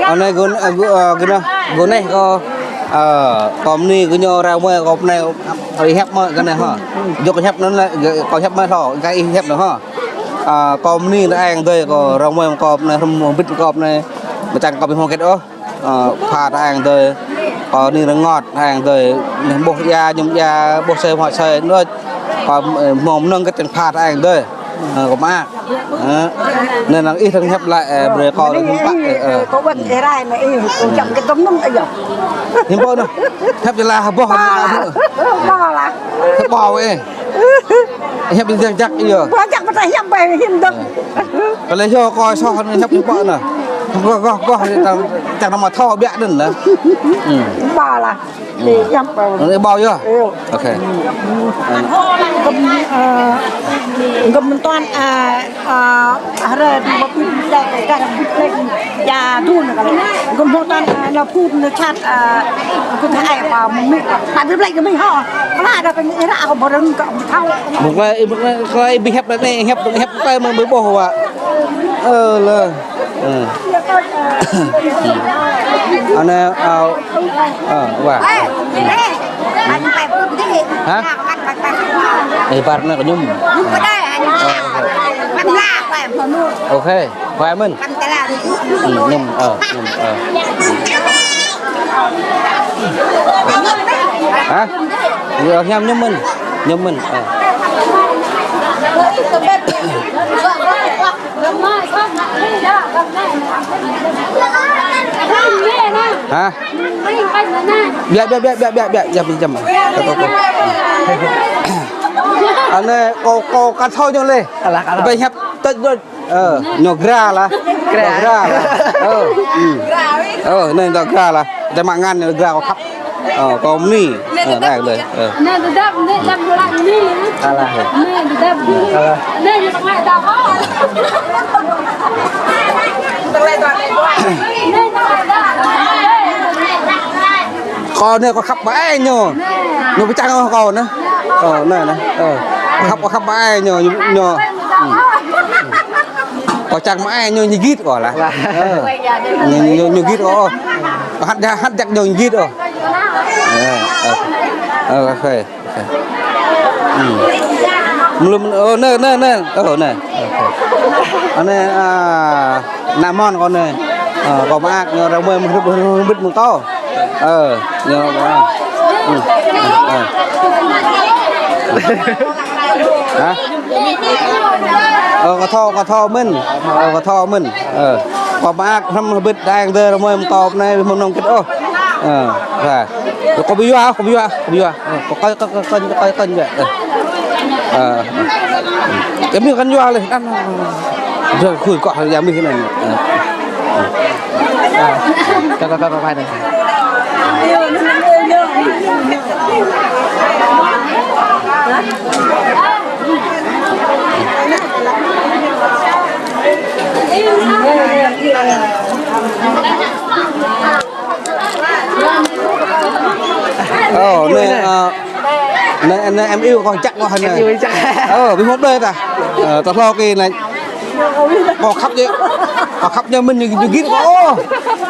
Anai gơ̆n, ơ, gơ̆n, ơ, gơ̆n anai kâo, ơ, kâo bơni kơ ñu ră ruai kâo pơnai, ih hiăp mơ̆ kơ anai hă. Djŏp hiăp anŭn lĕ, kâo hiăp mơ̆ thâo, kơ ih hiăp anŭn hă. Ơ, kâo bơni kơ Ơi Adai kâo ră ruai kâo pơnai, hrŏm hơbĭt kâo pơnai. Mơčang kâo ƀu hmâo hơget ôh. Ơ, pha tơ Ơi Adai, kâo bơni rơngot Ơi Adai, anai ƀuh ia, mơñum ia, ƀuh asơi hmâo asơi, đôč, kâo, ơ, hmâo mơnơ̆ng hơget čang pha tơ Ơi Adai. Ơ, kâo mơak. Ơ, anai năng ih tơlơi hiăp laĭ, ơ, brơi kâo tơlơi hiăp pă, ơ, ơ. Kâo wơ̆t ih rai anai ih, kâo čang kơ tơm nŭm ih yơh. Hiư̆m pă anai. Hiăp jơlah boh. Boh lah. Hiăp boh wơ̆t. Hiăp jơlah jak ih yơh. Boh jak ƀu tơlơi hiăp ƀai hiư̆m dơ̆ng. Kơ lĕ hyu kâo soh anai hiăp hiư̆m pă anai. Goh, goh, goh, čang, čang anăm thâo ƀiă anŭn lah. Ƀă lah. Ih hiăp ƀă. Anai ƀă yơh. Ơ. Ôkê. Gơ̆m, ơ, gơ̆m mơ̆n tuan, ơ, ơ, hrơi anai ƀu ƀuh dai kơ gah ƀuh lĕ. Ia dun kơ lĕ. Gơ̆m mơ̆n tuan, ơ, anai phun anai chat, ơ, kơ thâo ai ƀă mơ̆n mih. Ƀă ƀuh lĕ kơ mih hă. Pla đa kơ ih ră kơ ƀu rơ̆ng kơ ƀu thâo. Mơ̆ng klai, mơ̆ng klai ƀu hiăp đa anai, hiăp, hiăp klai mơ̆ng ƀu ƀuh wă. Ơ, lĕ. Ơ. Anai, ơ, ơ, wă. Hă? Ơ, ƀar anai kơ mơñum. Ơ, ôkê. Ôkê, huai mơ̆n. Mơñum, ơ, mơñum, ơ. Hă? Yơh, mơñum mơ̆n. Mơñum mơ̆n, ơ. Hă? Biă, biă, biă, biă, biă, biă, jăm, jăm. Anai kâo, kâo kăn thâo ñu lĕ. Alah, kăn thâo. Ƀing hiăp tơč đôč. Ơ, ñu gra lah. Gra. Ñu gra lah. Ơ, ơ. Ơ, anai ñu gra lah. Čang mă ngăn ñu gra kâo khăp. Ơ, kâo bơni. Ơ, anai lĕ. Ơ. Anai tơdăp, anai dăp gơ̆ lăi bơni. Alah. Anai tơdăp. Alah. Anai ñu tơngai dăp. Anai tơngai dăp. Kâo anai kâo khăp mă ai ñu. Ñu pơčang ôh kâo anai. Ơ, anai, anai. Ơ. Kâo khăp, kâo khăp mă ai ñu, ñu, ñu. Kâo čang mă ai ñu, ñu git kâo lah. Ơ. Ñu, ñu, ñu git kâo. Hăt jak, hăt jak ñu git kâo. Ơ, ơ. Ơ, ôkê. Mlum, ơ, anai, anai, anai. Ơ, anai. Ôkê. Anai, ơ, ană mơnuih kâo anai. Ơ, kâo mơak, ñu ră ruai mơ̆ng hrup, hrup, hrup mơ̆ng kâo. Ơ, ñu, ơ. Hă? Ơ, kâo thâo, kâo thâo mơ̆n. Ơ, kâo thâo mơ̆n. Ơ. Kâo mơak hrŏm hơbĭt Ơi Adai ră ruai mơ̆ng kâo anai, ƀu hmâo mơnơ̆ng hơget ôh. Ơ, ha. Kâo ƀu yua, kâo ƀu yua, kâo ƀu yua. Ơ, kâo kơnh, kơnh, kơnh, kơnh, kơnh biă. Ơ. Ơ. Kâo ƀu kơnh yua lĕ, anŭn. Dơ̆ng khui kâo hă, yang mih anai. Ơ. Ơ. Kâo, kâo, kâo, kâo, kâo anai. Ơ, anai, ơ, anai, anai em iu kâo čăk kâo anai. Em iu čăk. Ơ, ƀu hmâo blơi ta. Ơ, tơlơi kơ anai. Kâo khăp yơh. Kâo khăp ñu mơ̆n ñu, ñu git kâo.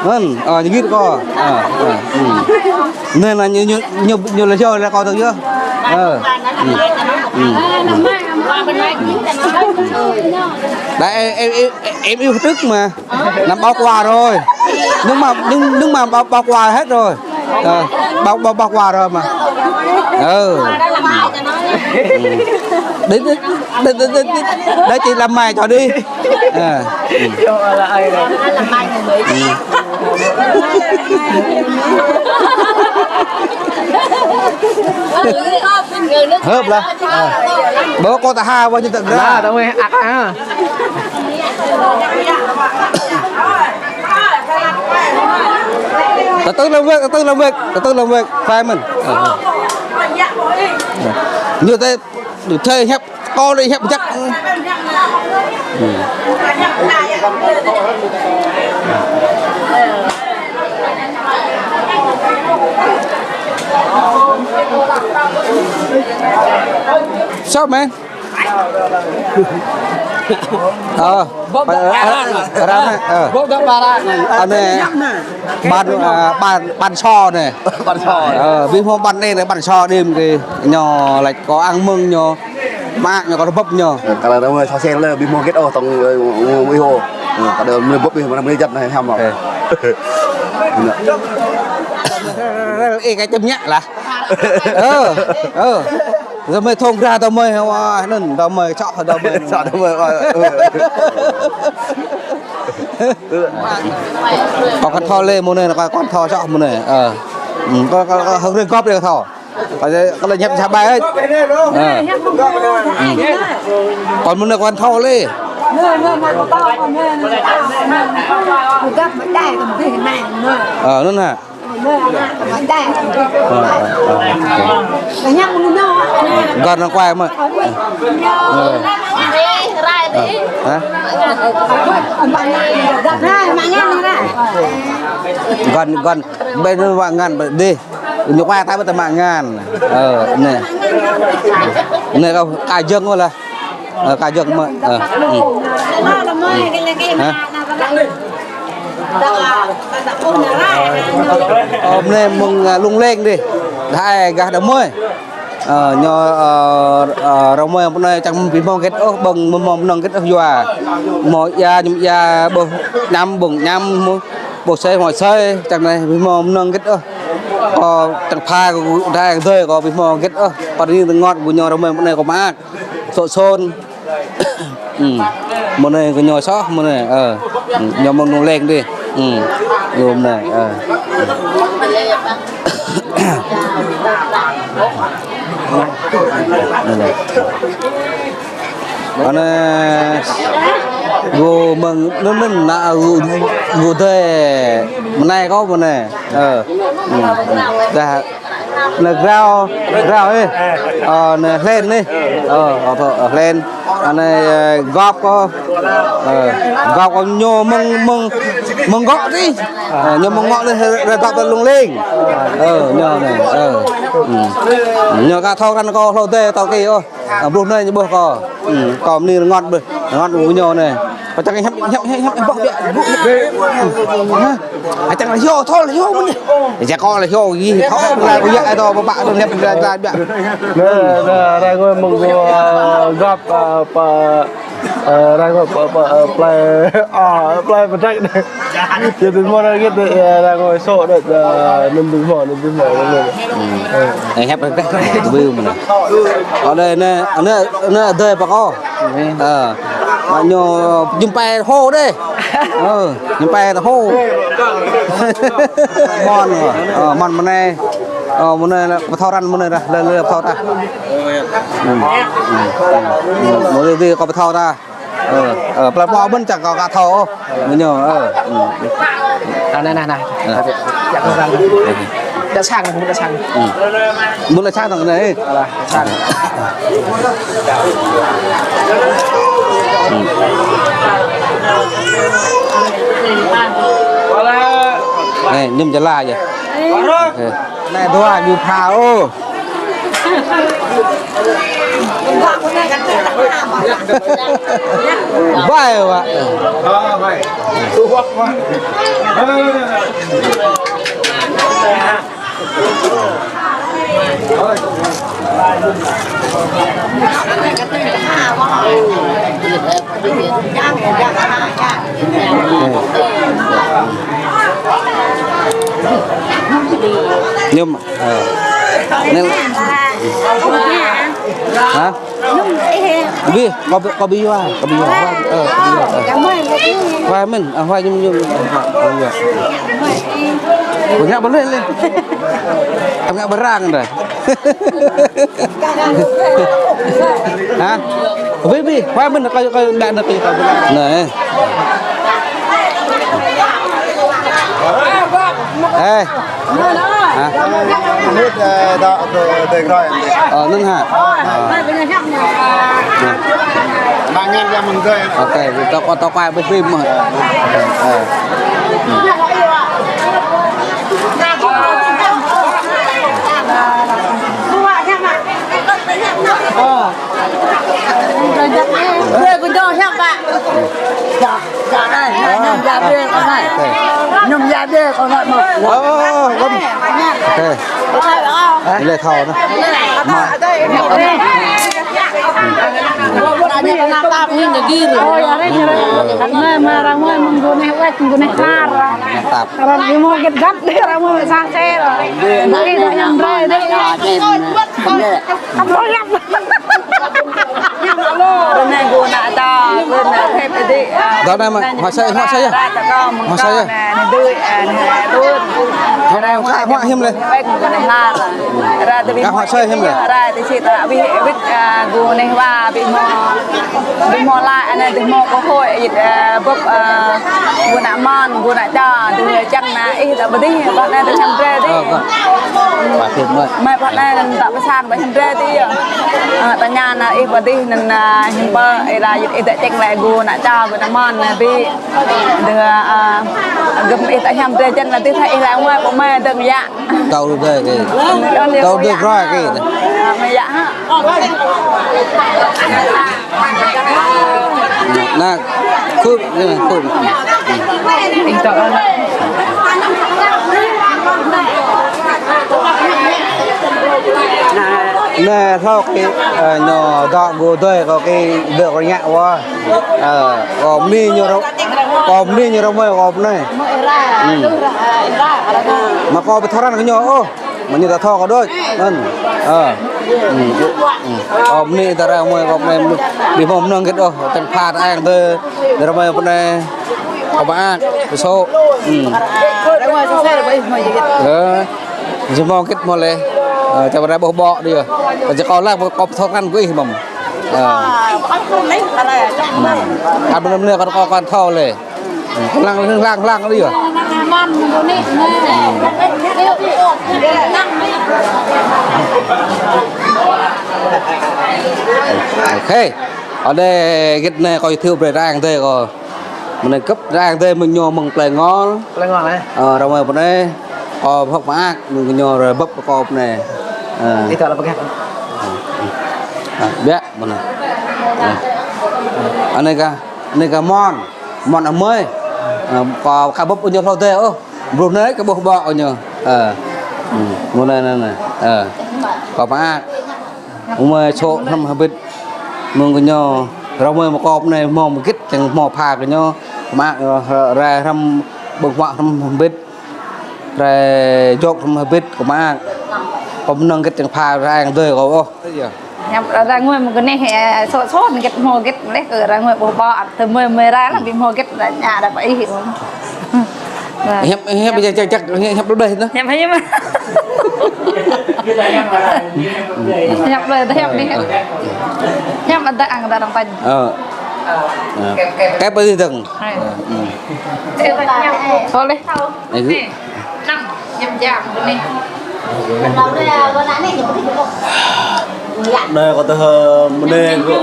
Mơ̆n, ơ, ñu git kâo. Ơ, ơ, hm. Anai anai ñu, ñu, ñu, ñu lĕ jơ lĕ kâo tơ yơh. Ơ. Hm. Hm. Đã em, em, em, em yêu trước mà. Năm bỏ qua rồi. Nhưng mà, nhưng, nhưng mà bỏ, bỏ qua hết rồi. Ờ, bỏ, bỏ, bỏ qua rồi mà. Ừ. Đấy, đấy, đấy, đấy, đấy, đấy, chị làm mày cho đi. Ờ. Hợp là. Ờ. Bố cô ta ha, bao nhiêu tận ra. Là tao mới ác ha. Tơ tơ lăng wek, tơ tơ lăng wek, tơ tơ lăng wek, phải mơ̆n. Ñu tơ, ñu tơ hiăp, kâo lĕ hiăp jăk. Sao mày? Ờ, bốc đập bà Lan. Ờ, Rang, ờ. Bốc đập bà Lan. Anai, ƀăn, à, ƀăn, ƀăn so anai. Ƀăn so. Ờ, ƀing hmâo ƀăn anai, ƀăn so đêm kơ ñu, like, kâo ang mơ̆ng ñu, mă ñu, kâo rơbăp ñu. Kâo lăng rơmơi so sel lĕ, ƀing hmâo git ôh, tong, ơ, ƀing hmâo. Kâo đơ mơ̆ băp ƀing hmâo, mơ̆ jăp anai, hăm. Ê, cái chấp nhận là. Ờ, ờ. Tơmơi thong ra tơmơi, wa, anŭn, tơmơi, čŏk tơmơi. Čŏk tơmơi, wa, ơ. Kâo kăn thâo lĕ, mơ̆ng anai, kâo kăn thâo čŏk mơ̆ng anai. Ơ. Hm, kâo, kâo, kâo hơ̆k rơgop lĕ kâo thâo. Kâo, kâo lĕ ñăp sa bai ơi. Ơ. Hm. Kâo mơ̆ng anai kâo kăn thâo lĕ. Ơ, anŭn hă. Ờ, ờ, ờ. Găn nó quay mà. Ờ. Hả? Găn, găn. Bên nó mă ngăn đi. Ñu quay tay bắt mă ngăn. Ờ, anai. Anai kâo kajơ̆ng lah. Ơ, kajơ̆ng mơ̆. Ơ, hm. Hă? Ơ, mơ̆ng anai mơ̆ng, ơ, lông leng dih. Đah ai gah đah mơi. Ơ, ñu, ơ, ơ, rơmơi pơ anai čang ƀu hmâo git ôh, ƀơ̆ng hmâo mơnơ̆ng git ôh yua. Hmâo ia, ñăm ia, ƀuh ñăm, ƀơ̆ng ñăm, ƀuh sơi, hmâo sơi, čang anai ƀu hmâo mơnơ̆ng git ôh. Kâo čang pha kâo đah ai dơi kâo ƀu hmâo git ôh. Pơ anai rơngot ƀu ñu rơmơi pơ anai kâo mă. Sŏ sôn. Hm. Mơ̆ng anai kơ ñu soh, mơ̆ng anai, ơ. Hm, ñu mơ̆ng lông leng dih. Hm. Lom anai, ơ. Anai, gô mơ̆ng anŭn anŭn nă gô, gô dơi. Mơ̆ng anai kâo mơ̆ng anai. Ơ. Hm. Dah. Anai grao, grao ih. Ơ, anai hlen ih. Ơ, ơ, ơ, hlen. Anai, ơ, gop kâo. Ơ, gop kâo ñu mơ̆ng, mơ̆ng, mơ̆ng gŏ dih. Ơ, ñu mơ̆ng gŏ dih, ră gop lông leng. Ơ, ñu anai, ơ. Hm. Ñu kâo thâo krăn kâo hlâo dơi tâo kơ ôh. Ơ, bruh anai ñu ƀuh kâo. Hm, kâo mơni rơngot ƀuh. Rơngot ƀuh ñu anai. Kâo čang hiăp, hiăp, hiăp, hiăp, ƀơ̆ biă. Hă? Ơ, čang lĕ hyu, thâo lĕ hyu mơ̆n. Čang kâo lĕ hyu, yih, thâo, lĕ kâo yă, ơ, tơ, pơpă, tơ, hiăp, hiăp, hiăp, hiăp. Anai, anai, anai, gop, ơ, pơ, ơ, anai, gop, pơ, pơ, ơ, plei, ơ, plei pơtrek. Jadi, mơ̆ng anai git, ơ, anai, gop, sŏ, ơ, năm ƀing hmâo, năm ƀing hmâo, năm ƀing hmâo. Ơ, hiăp, hiăp, hiăp, ƀuh mơ̆n. Ơ, anai, anai, anai, anai, adơi pơ kâo. Ơ, mă ñu jum pai hô dih. Ơ, jum pai hô. Mơ̆n, ơ, mơ̆n mơ̆ng anai. Ơ, mơ̆ng anai lĕ pơthâo răn mơ̆ng anai dah, lĕ, lĕ pơthâo dah. Hm, hm, hm. Mơ̆ng anai dih kâo pơthâo dah. Ơ, ơ, plei pô ƀơ̆n čang kâo ka thâo. Mơ̆ng ñu, ơ. Hm. Anai, anai, anai. Ơ. Đa sang, đa sang. Hm. Ƀuh đa sang tong anai. Alah, đa sang. Hm. Anai, ñum jơla yơh. Ơ. Anai dua ñu pha ôh. Bai, Pak. Ñu, ơ. Anai. Hă? Ƀu, kâo ƀu, kâo ƀu yua, kâo ƀu yua. Ơ, kâo ƀu yua. Ơ. Huai mơ̆n, ơ, huai ñu, ñu, ñu, huai, kâo ƀu yua. Kâo ngă ƀu leh leh. Kâo ngă ƀu răng dah. Hă? Ƀu, ƀu, huai mơ̆n, kâo, kâo đa nao kâo, kâo ƀu răng. Anai. Ê. Hă? Mŭt, ơ, đa, đa, đa grai. Ơ, anŭn hă? Ơ. Mă ngăn ra mơ̆ng grai. Ôkê, tơl kâo, tơl kâo ƀu ƀu mơ̆n. Ơ. Ơ. Ê, kâo dŏ hiăp, Pak. Dŏ, dŏ anai, anai, anai, dŏ ƀiă kâo anai. Ôkê. Ñu dŏ ƀiă kâo anai mơ̆n. Ơ, ơ, ơ, ơ. Ôkê. Ôkê. Lĕ thâo anai. Mă. Anai, anai, anai, tap, anai, anai, gir. Ơ, anai, anai, anai, mă, mă, arăng mơ̆ng gơneh wĕt, gơneh har. Tap. Arăng ƀu hmâo git găt, arăng hmâo sa se. Ƀu ih dŏ hiam brơi dih. Ƀu hiam. Rơnai gơ̆ ană ta, gơ̆ ană thep adi, a, dŏ anai mă, hmâo sa, hmâo sa yơh. Hmâo sa yơh. Hmâo sa hiam leh. Hmâo sa hiam leh. Ra tơlơi sĭt ta wĭt, wĭt, a, gơ̆ anai wa, wĭt hmâo, wĭt hmâo laĭ, anai wĭt hmâo cơ hội, wĭt, a, bưp, a, gơ̆ ană mơ̆n, gơ̆ ană ta, wĭt čang anai, ih ta ƀu dih, ƀă anai ta hiam brơi dih. Ơ, ơ. Ƀă hiam mơ̆n. Mơ̆ ƀă anai ta ƀu sang ƀă hiam brơi dih. Ơ, tơña anai ih ƀu dih anŭn, a, hiư̆m pă, ih laĭ, ih dŏ čang laĭ gơ̆ ană ča, gơ̆ ană mơ̆n anai ƀu. Dơ̆ng, a, gơ̆m ih ta hiam brơi čang anai dih tha ih laĭ mơ̆, pô mơ̆ dơ̆ng yă. Tâo dih gơ̆. Tâo dih gơ̆. Mơ̆ yă hă. Anai, khŭp, anai, khŭp. Anai, hlâo kơ, ơ, ñu dŏ gơ̆ dơi kơ kơ dơi kơ ñă wa. Ơ, kâo mơni ñu rơ̆, kâo mơni ñu rơmơi kâo pơ anai. Mơ̆ kâo ƀu thâo răng kơ ñu ôh. Mơ̆ ñu ta thâo kơ đôč. Anŭn. Ơ. Ơ, mơni ta rơmơi kâo pơ anai, ƀu hmâo mơnơ̆ng git ôh, čang pha ta ang tơ, ta rơmơi pơ anai, kâo mơak, ƀu sô. Ơ, ƀu hmâo git hmâo leh. Ơ, čang pha ta ƀuh ƀô̆ dih. Kâo čơkâo lăng, kâo ƀu thâo răng kơ ih mơ̆n. Ơ. Hă, ƀu anŭn leh kâo, kâo, kâo thâo leh. Lăng, lăng, lăng, lăng dih. Ôkê. Anai git anai kâo giới thiệu brơi ră ang adơi kâo. Mơ̆ng anai gơ̆p ră ang adơi mơ̆ng ñu mơ̆ng plơi Ngol. Plơi Ngol, ơ. Ơ, rơmơi pơ anai. Kâo bơhŏk mơak mơ̆ng ñu rơbưp kâo pơ anai. Ơ. Ih ta lăp pơkă. Ơ, biă. Mơ̆n anai. Anai kah, anai kah mơ̆n, mơ̆n amơi. Ơ, kâo, kâo bưp ñu hlâo dêh ôh. Bruă anai kâo ƀuh ƀô̆ ñu. Ơ. Mơ̆n anai, anai, anai. Ơ. Kâo mơak. Amơi sô̆ hrŏm hơbĭt. Mơ̆ng kơ ñu. Rơmơi mơ̆ kâo pơ anai hmâo mơgit, čang hmâo pha kơ ñu. Mơak, ơ, rai hrŏm ƀơ̆ng huă hrŏm hơbĭt. Rai jŏk hrŏm hơbĭt kơ mơak. Kâo mơnơ̆ng git čang pha ră ang adơi kâo ôh. Hiăp arăng ngui mơ̆ng gơneh, ơ, sô sô git hmâo git leh kơ arăng ngui ƀuh ƀô̆, tơ mơi mơi rai lah ƀu hmâo git, ñă đa pơ ih. Hiăp, hiăp jak jak jak, hiăp đôč đôč anai. Hiăp hiăp. Hiăp đôč, hiăp đôč. Hiăp adơi ang adơi arăng tañ. Ơ. Ơ. Kep pơ ih dơ̆ng. Hai. Ơ. Ơ. Ơ, leh. Ơ. Anai, hiăp jam, anai. Anai kâo tơ, ơ, mơnê kâo,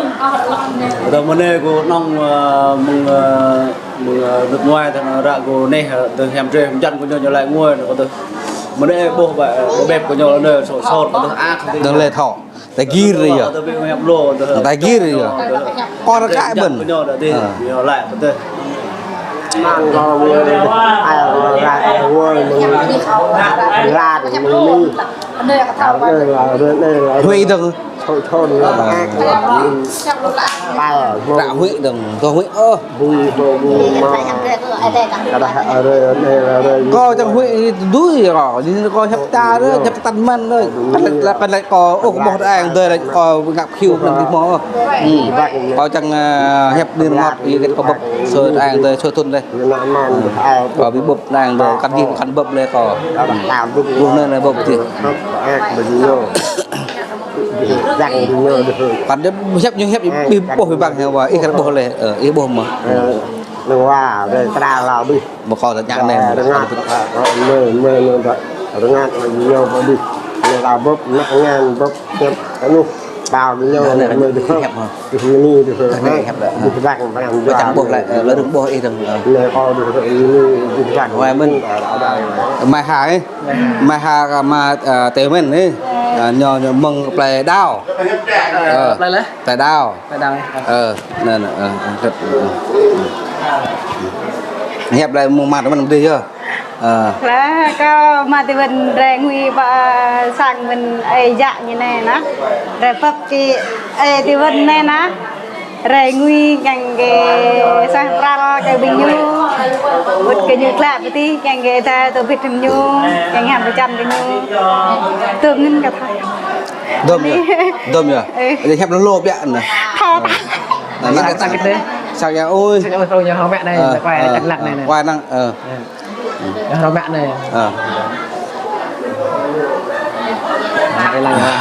kâo tơ mơnê kâo nŏng, ơ, mơ̆ng, ơ, mơ̆ng, ơ, nước ngoài tơ ră kâo anai, ơ, tơ hiam drơi, hiam jăn kâo ñu ñu laĭ ngui, kâo tơ. Mơ̆ng anai ƀuh ƀă, ƀuh bĕ kơ ñu anai, sôt sôt, kơ tơ̆ ak, tơ̆ lĕ thâo. Tơ̆ gir ră yơh. Tơ̆ gir ră yơh. Kâo rơkă ƀơ̆n. Kơ ñu đa đih, ñu laĭ pơtĕh. Mơ̆ng kâo mơ̆ng ai, ai, ai, wơ̆, mơ̆ng lăn, mơ̆ng ni. Huĭ dơ̆ng. Thâo thâo ñu laĭ. Ră huĭ dơ̆ng, kâo huĭ ôh. Kâo čang huĭ tui kâo, jing kâo hiăp ta ră, hiăp tăn mơ̆n ră. Kăn laĭ, kăn laĭ kâo, ôh, ƀuh tơ̆ ang dơi laĭ kâo ngă phiu mơ̆n tih mơ̆. Kâo čang, ơ, hiăp anai rơngot, yua kơ kâo bưp sui tơ̆ ang dơi sui thun dơi. Kâo ƀu bưp tơ̆ ang dơi, kăn jing kăn bưp lĕ kâo. Ƀuh anai anai bưp tih. Kăn djơ̆ hiăp ñu hiăp ƀu ƀuh ƀing ƀăng hă wa, ih kăn ƀuh lĕ, ơ, ih ƀuh mơ̆. Nua, rơi tra lao bih. Ƀu kâo tơña anai. Rơngot, rơngot, mơ̆, mơ̆, mơ̆, rơngot, ñu ƀu bih. Ñu lao bưp, nă ngan bưp, hiăp, anu, bao ñu, mơ̆, dih hiăp hă. Dih mơni, dih hơ. Dih ƀăng, ƀăng, ƀu čang ƀuh lĕ, ơ, lơ rơ̆ng ƀuh ih dơ̆ng, ơ. Nă kâo dih hơ, mơni, dih ƀăng. Wa mơ̆n. Mai ha, ơ. Mai ha kơ ma, ơ, Tây Nguyên anai. Ơ, ñu, ñu mơ̆ng plei Đao. Ơ, plei lĕ? Plei Đao. Plei Đao. Ơ, anai, anai, ơ, ơ, ơ. Hiăp lĕ mơ̆ng mă tơmăn mơ̆n dih yơh. Ơ. Lĕ kâo mă Tây Nguyên rai ngui ƀă sang mơ̆n ai jak ñu anai nă. Rai pơk kơ ai Tây Nguyên anai nă. Rai ngui kiăng kơ sang pral kơ ƀing ñu. Wơ̆t kơ ñu klă pơtih kiăng kơ ta tơ bit hăm ñu. Kiăng hăm pơčan kơ ñu. Tơm ngăn kơ tha. Dơm yơh. Dơm yơh. Ơ. Ơ, hiăp lơ lô biă anai. Tha. Ơ. Anai, anai, anai, sang, sang yă ơi. Sang yă ơi, phrâo ñu hơmĕ anai, ơ, quay, ơ, lăng lăng anai, ơ, anai. Quay năng, ơ. Ơ. Ơ, hơmĕ anai. Ơ. Anai lăng, ơ.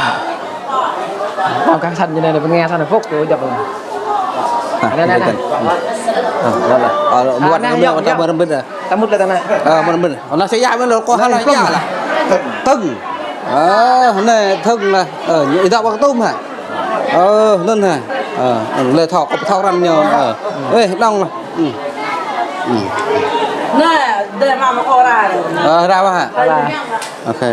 Tao kăng săn ñu anai, anai, pơnge săn anai, phŭk, kơ jăp anai. Ơ, anai, anai, anai. Ơ, anai, anai. Ơ, ƀuăt anai, anai, yŏng, yŏng. Tơmŭt lĕ tơnă. Ơ, mơ̆n mơ̆n. Anai sĕ yă mơ̆n lŏ kơ hă anai yă lah. Tơ̆ng. Ơ, anai tơ̆ng lah. Ơ, ñu ih dŏ ƀă kơtum hă. Ơ, anŭn hă. Ơ, lĕ thâo, kâo thâo răm ñu. Ơ. Ơ, đŏng lah. Ơ. Ơ. Anai, dơi mă mă kâo ră. Ơ, ră ƀă hă. Ră. Ôkê.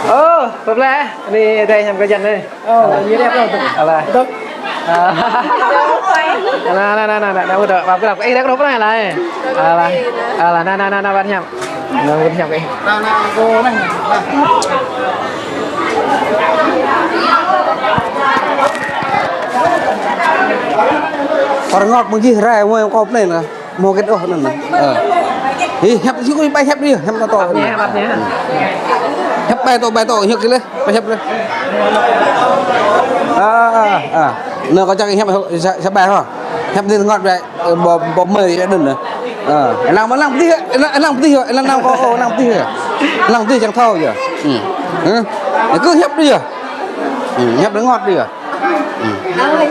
Ơ, bưp lĕ. Anai dơi hiam kơ jăn anai. Ơ, ñu rep lŏ. Alah. Dŏ. Alah, alah, alah, alah, alah, udah, ƀă kơ rep, ih, rep, rep, alah. Alah, alah, alah, alah, alah, ƀă hiam. Alah, ƀă hiam, ih. Alah, alah, alah, alah. Rơngot mơ̆ng gih rai, mơ̆ng kâo pơnai nă. Hmâo hơget ôh anŭn. Ơ. Ih, hiăp sĭ kơ ƀai hiăp dih, hiăp anŭn tŏ. Hiăp anai, hiăp anai. Hiăp ƀai tŏ, ƀai tŏ, hiăp kơ lĕ, ƀai hiăp lĕ. A, a, a. Anai kâo čang hiăp sa, sa ƀai hă. Hiăp anai rơngot ƀai, ơ, ƀu, ƀu mơi anŭn. Ơ. Lăng, lăng pơtih, lăng, lăng pơtih, lăng nao kâo, lăng pơtih. Lăng pơtih čang thâo yơh. Ư. Ư. Kơ hiăp dih yơh. Ư, hiăp rơngot dih yơh. Anai,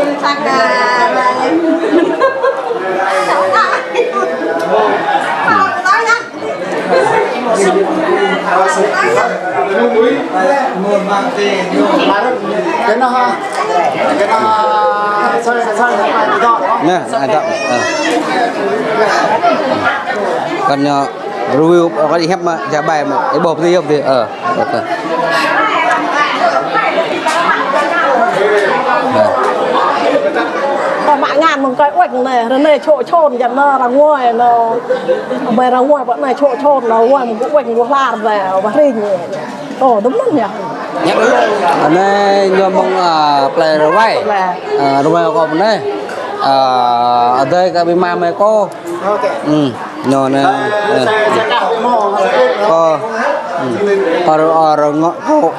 anai, ơ. Kăn ñu review, kơ ih hiăp mă, čă ƀai mă, ih ƀuh pơtih, ƀuh pơtih, ơ. Ôkê. Ơ. Kâo mă ngăn mơ̆ng kơi uek anai, ră anai čô čôn jăn anai rơngot anai. Ƀai rơngot ƀă anai čô čôn, rơngot mơ̆ng kơi uek mơ̆ng kơi hlar anai, ƀă ring. Ơ, dŭm anŭn yơh. Anai ñu mơ̆ng, a, plei Rơwai. Plei. A, Rơwai kâo pơnai. A, adơi kơ ƀing ama amai kâo. Ôkê. Ư. Ñu anai, ơ. Kâo, ơ, rơngot kâo.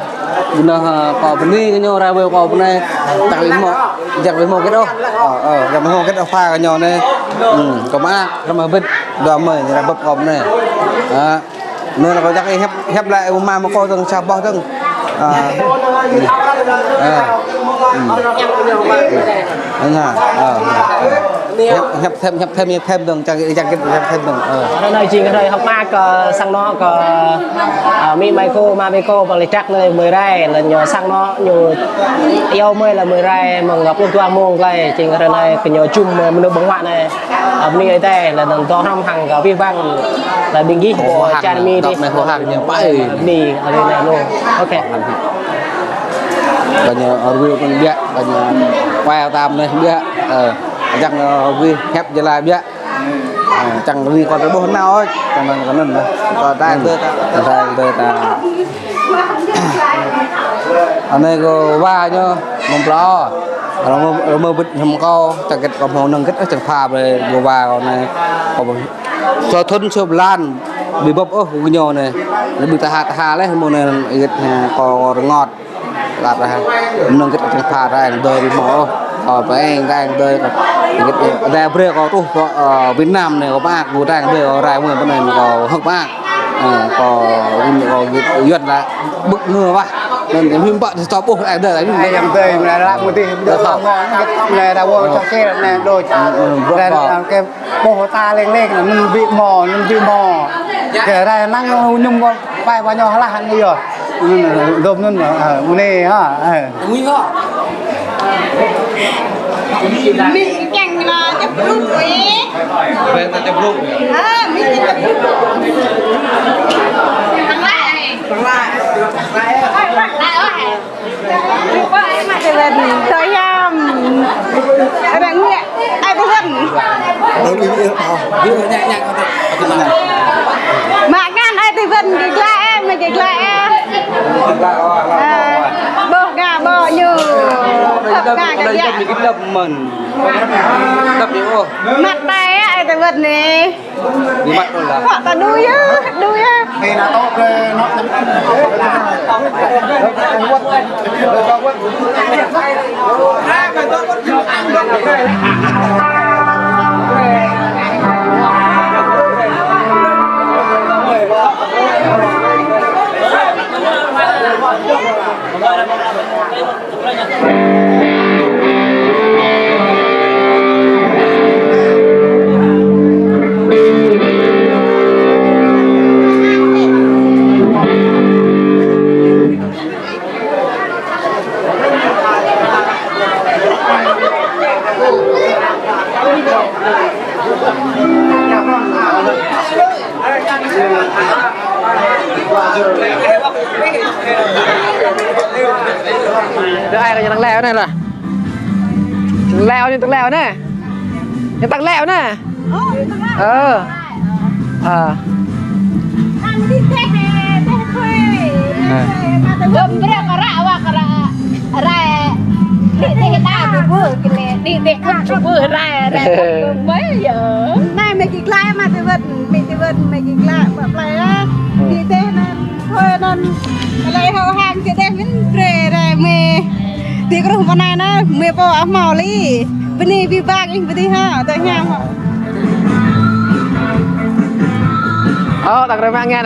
Gơnah, ơ, kâo bơni kơ ñu rai wơ̆t kâo pơnai. Čang ƀu hmâo, čang ƀu hmâo hơget ôh. Ơ, ơ, čang ƀu hmâo hơget ôh pha kơ ñu anai. Ư, kâo mơak, kơ mă bit, dua mơi, rai bưp kâo pơnai. Ơ, anai kâo čang hiăp, hiăp lĕ ama amai kâo dơ̆ng, sa boh dơ̆ng. Ơ, ơ, ơ, ơ, ơ. Hiăp, hiăp thim, hiăp thim, hiăp thim dơ̆ng, čang, čang, hiăp thim dơ̆ng. Ơ. Hrơi anai jing hrơi hơ̆k mơak kơ sang anŏ kơ, ơ, amĭ amai kâo, ama bê kâo, pơ lĕ trăk anai mơ̆ rai, lĕ ñu sang anŏ ñu iâu mơi lĕ mơ̆ rai, mơ̆ng pluh dua mông glaĭ, jing hrơi anai kơ ñu jum mơnuih ƀơ̆ng huă anai. Ơ, bơni Ơi Adai, lĕ anŭn dŏ hrŏm hăng kơ abih bang, lĕ ƀing gih pô čar Mi dih. Bơni, ơi anai lu. Ôkê. Kơ ñu review kơ ƀiă, kơ ñu quay tam anai ƀiă. Ơ. Čang, ơ, wih hiăp jơlan biă. Ơ, čang wih kơ tơƀuh nao ôh, čang anŭn kơ anŭn lah. Kơ tơlơi tơlơi ta. Anai kơ wa ñu mơ̆ng plơi. Rơmô, rơmô bĭt hiam kâo, čang hơget kâo hmâo nơ̆ng hơget, ơ, čang pha brơi kơ wa kâo anai. Kâo ƀu, sa thŭn sa blan, ƀu bưp ôh kơ ñu anai. Anai ƀu taha taha leh, hmâo anai hơget, ha, kâo rơngot. Lăp lah. Mơnơ̆ng hơget čang pha rai, anŭn dơi ƀu hmâo ôh. Ơ, pơ eng, eng dơi. Hơget, ơ, dơi brơi kâo truh pơ, ơ, Việt Nam anai, kâo mơak, kâo rai, dơi kâo rai mơ̆n pơ anai, kâo hơ̆k mơak. Ơ, kâo, kâo hơget, Yuan lah. Bưp ngơ wah. Anŭn, hiư̆m pă tơlơi tơƀuh, eng dơi, eng dơi. Eng dơi, mơ̆ lăp mơ̆ tih, dơi hmâo, hơget, anai dơi wơ̆t čang kơ anai đôč. Ơ, ơ, ƀuh, ƀuh. Kơ, kơ, Ƀuh ta leng leng anŭn ƀu hmâo, anŭn ƀu hmâo. Kơ rai năng ñu pai wa ñu hlah anai yơh. Dôm anŭn, ơ, mơ̆ng anai, ha, ơ. Mĭ kiăng nao čơp brŭk wĕ. Ƀing ta čơp brŭk. Ha, mĭ kiăng čơp brŭk. Păng laĭ. Păng laĭ. Păng laĭ. Ƀing ơi Ama Adai Wên, tui hiam. Arăng ngă, Adai Wên. Mă ngăn Adai Wên, gơ̆ glaĭ, mă gơ̆ glaĭ. Ơ, ƀôh gah ƀôh ñu. Khăp gah gah yă. Măt tai Adai Wên anai. Đi bắt luôn là. Họ ta đuôi á, đuôi á. Tơ ai kơ ñu tăng leo anai lah. Tăng leo ñu tăng leo anai. Ñu tăng leo anai. Ơ. Ơ. Ơ. Gơ̆m brơi kơ ră wa kơ ră. Rai. Đi đi ta đi bơ kơ lĕ. Đi đi ta đi bơ rai rai. Mơi yơh. Anai mơi gơ̆ glaĭ mă tơ wơ̆t. Mơi tơ wơ̆t mơi gơ̆ glaĭ pơ plơi ah. Đi tơ anŭn. Thôi anŭn, tơlơi hơ̆k hăng kơ dêh mĭn brơi rai mơi. Tui kruh pơ anai anai, mơi pô ăh hmâo lĕ. Bơni abih bang ih bơni ha, tui hiam hă. Ơ, tăng rơmang ngăn.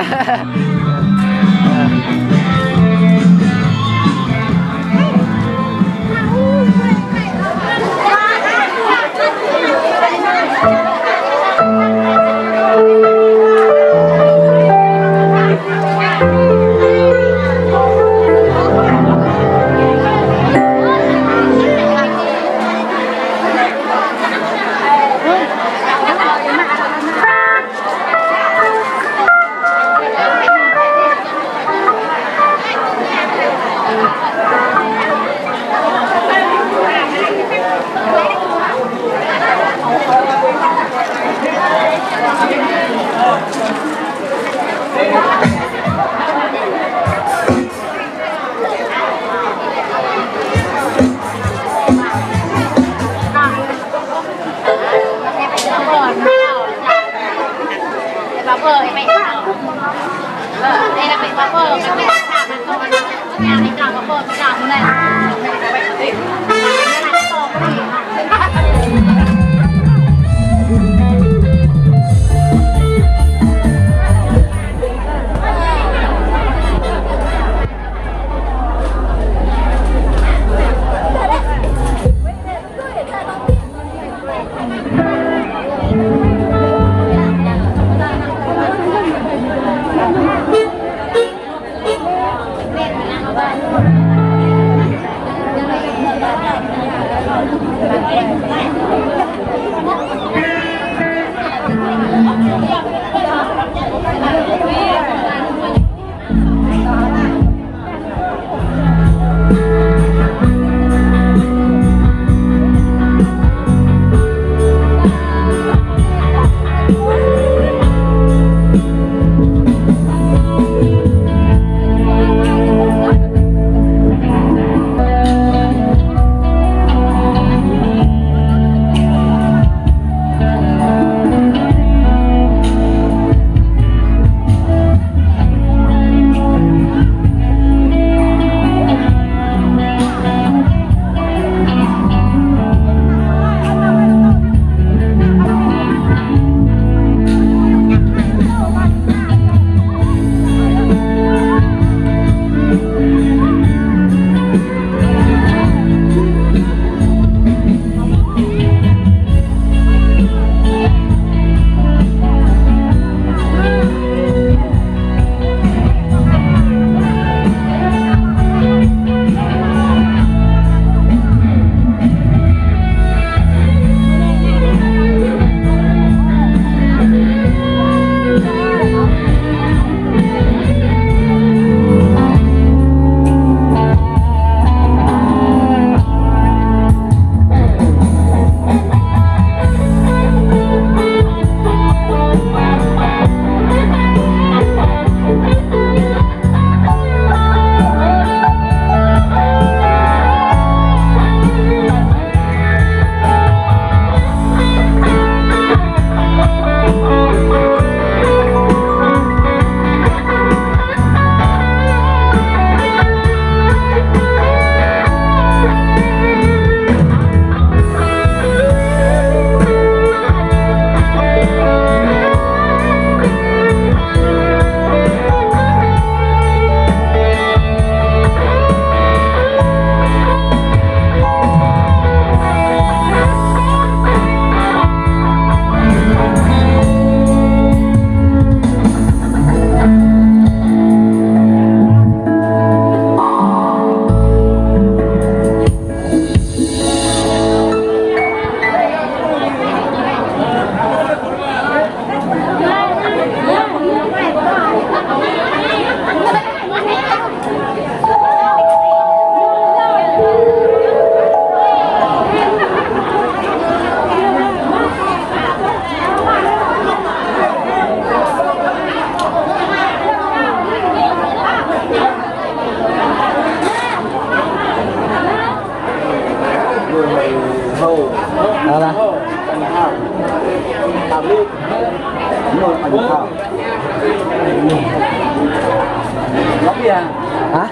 Hả?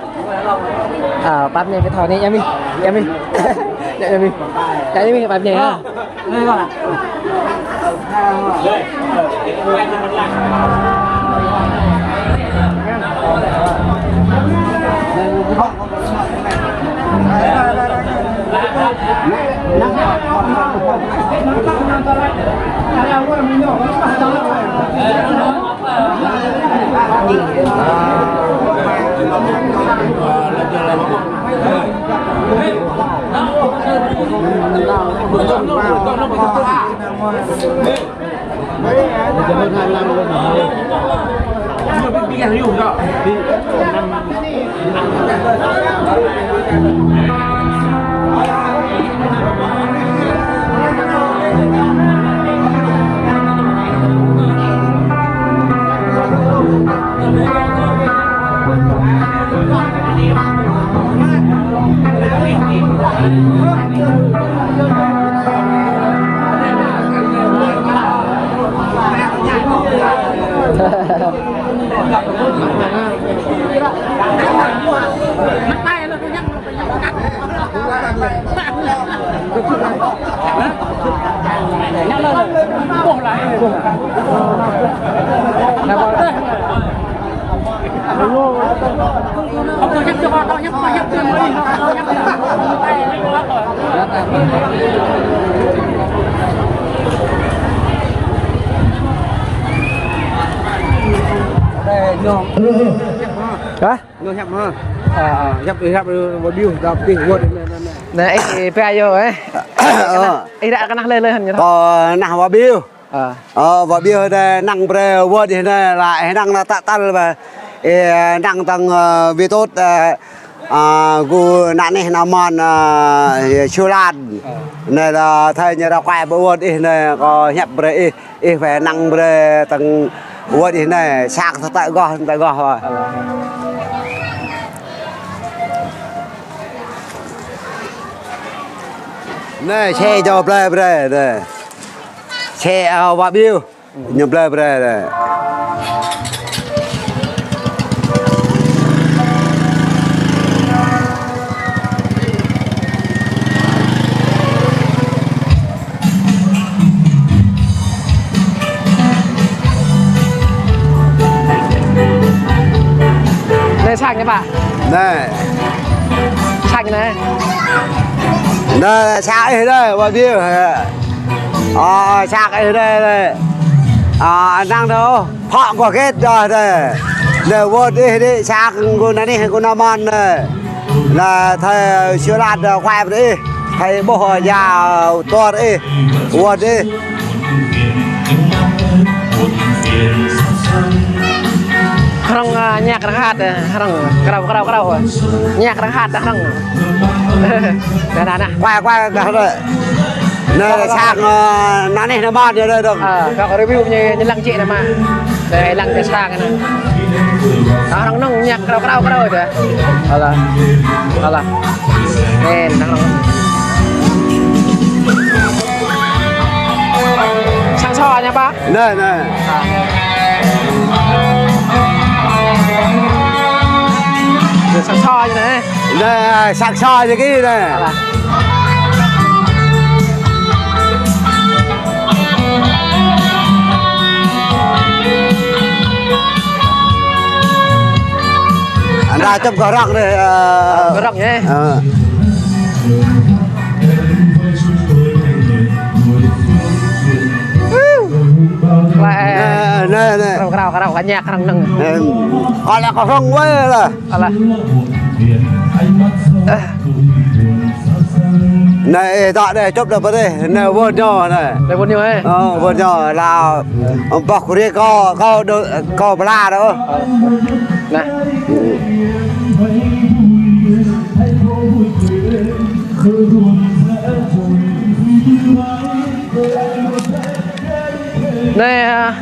Ờ, pap ñe pơthâo anai, yă Mi. Yă Mi. Yă Mi. Yă Mi, pap ñe hă? Hả? Ñu hiăp hă? Ơ, ơ, hiăp, hiăp, ơ, wă ƀiu, dap tih, wơ̆t, anai, anai, anai. Anai, ih, ih, pia yơh, ih. Ơ. Ih ră kơnah lơi lơi hăn ñu. Ơ, nah wă ƀiu. Ơ. Ơ, wă ƀiu anai năng brơi wơ̆t ih anai, lă ih năng anai tă tal ba. Ih năng tăng, ơ, wĭ tôt, ơ, ơ, gŭ ană neh ană mơ̆n, ơ, ih, Siu Lan. Ơ. Anai lă thâo ñu ră kuai ba wơ̆t ih anai, kâo hiăp brơi ih. Ih wai năng brơi tăng wơ̆t ih anai, sak sa tơ̆ goh, tơ̆ goh wă. Anai, se jâo blơi brơi, anai. Se, ơ, wă ƀiu, ñu blơi brơi, anai. Anai sang ñu pă? Anai. Sang ñu anai. Anai, sang ih anai, wă ƀiu. Ơ, sang ih anai, anai. Ơ, năng đôč. Phŏ kơ hơget đôč anai. Anai wơ̆t ih đĭ sang gŭ ană neh gŭ ană mơ̆n anai. Anai thâo Siu Lan đôč kuai brơi ih. Thâo ƀuh ya tuar ih. Wơ̆t ih. Hrŏng, ơ, ñăk rơhat, ơ, hrŏng krao, krao, krao, ơ. Ñăk rơhat, hrŏng. Anai, anai, anai. Kuai, kuai, anai, anai. Anai, sang, ơ, ană neh ană mơ̆n anai, anai, dong. Ơ, kâo review ñu, ñu lăng čih anai mă. Anai, lăng čih sang anai. Anai, hrŏng nŏng ñăk krao, krao, krao anai. Alah. Alah. Anai, hrŏng nŏng. Sang sô ñu pă? Anai, anai. Anai, sang sô ñu anai. Anai, sang sô ñu ki anai. Alah. Anai čŏp gơ̆ hrŏng anai, ơ. Gơ̆ hrŏng anai. Ơ. Wah, ơ. Anai, anai, anai. Krao, krao, krao, kơ ñăk hrŏng nŏng. Ơ. Kâo lăi kâo hrŏng wai lah. Alah. Anai, ơ, tŏ anai, čŏp anai pơ anai. Anai wơ̆t ñu anai. Anai wơ̆t ñu, ơ. Ơ, wơ̆t ñu, lăi, ơ, ƀôh kơ rĭ kâo, kâo đơ-, kâo pla đôč. Anai. Anai, ơ,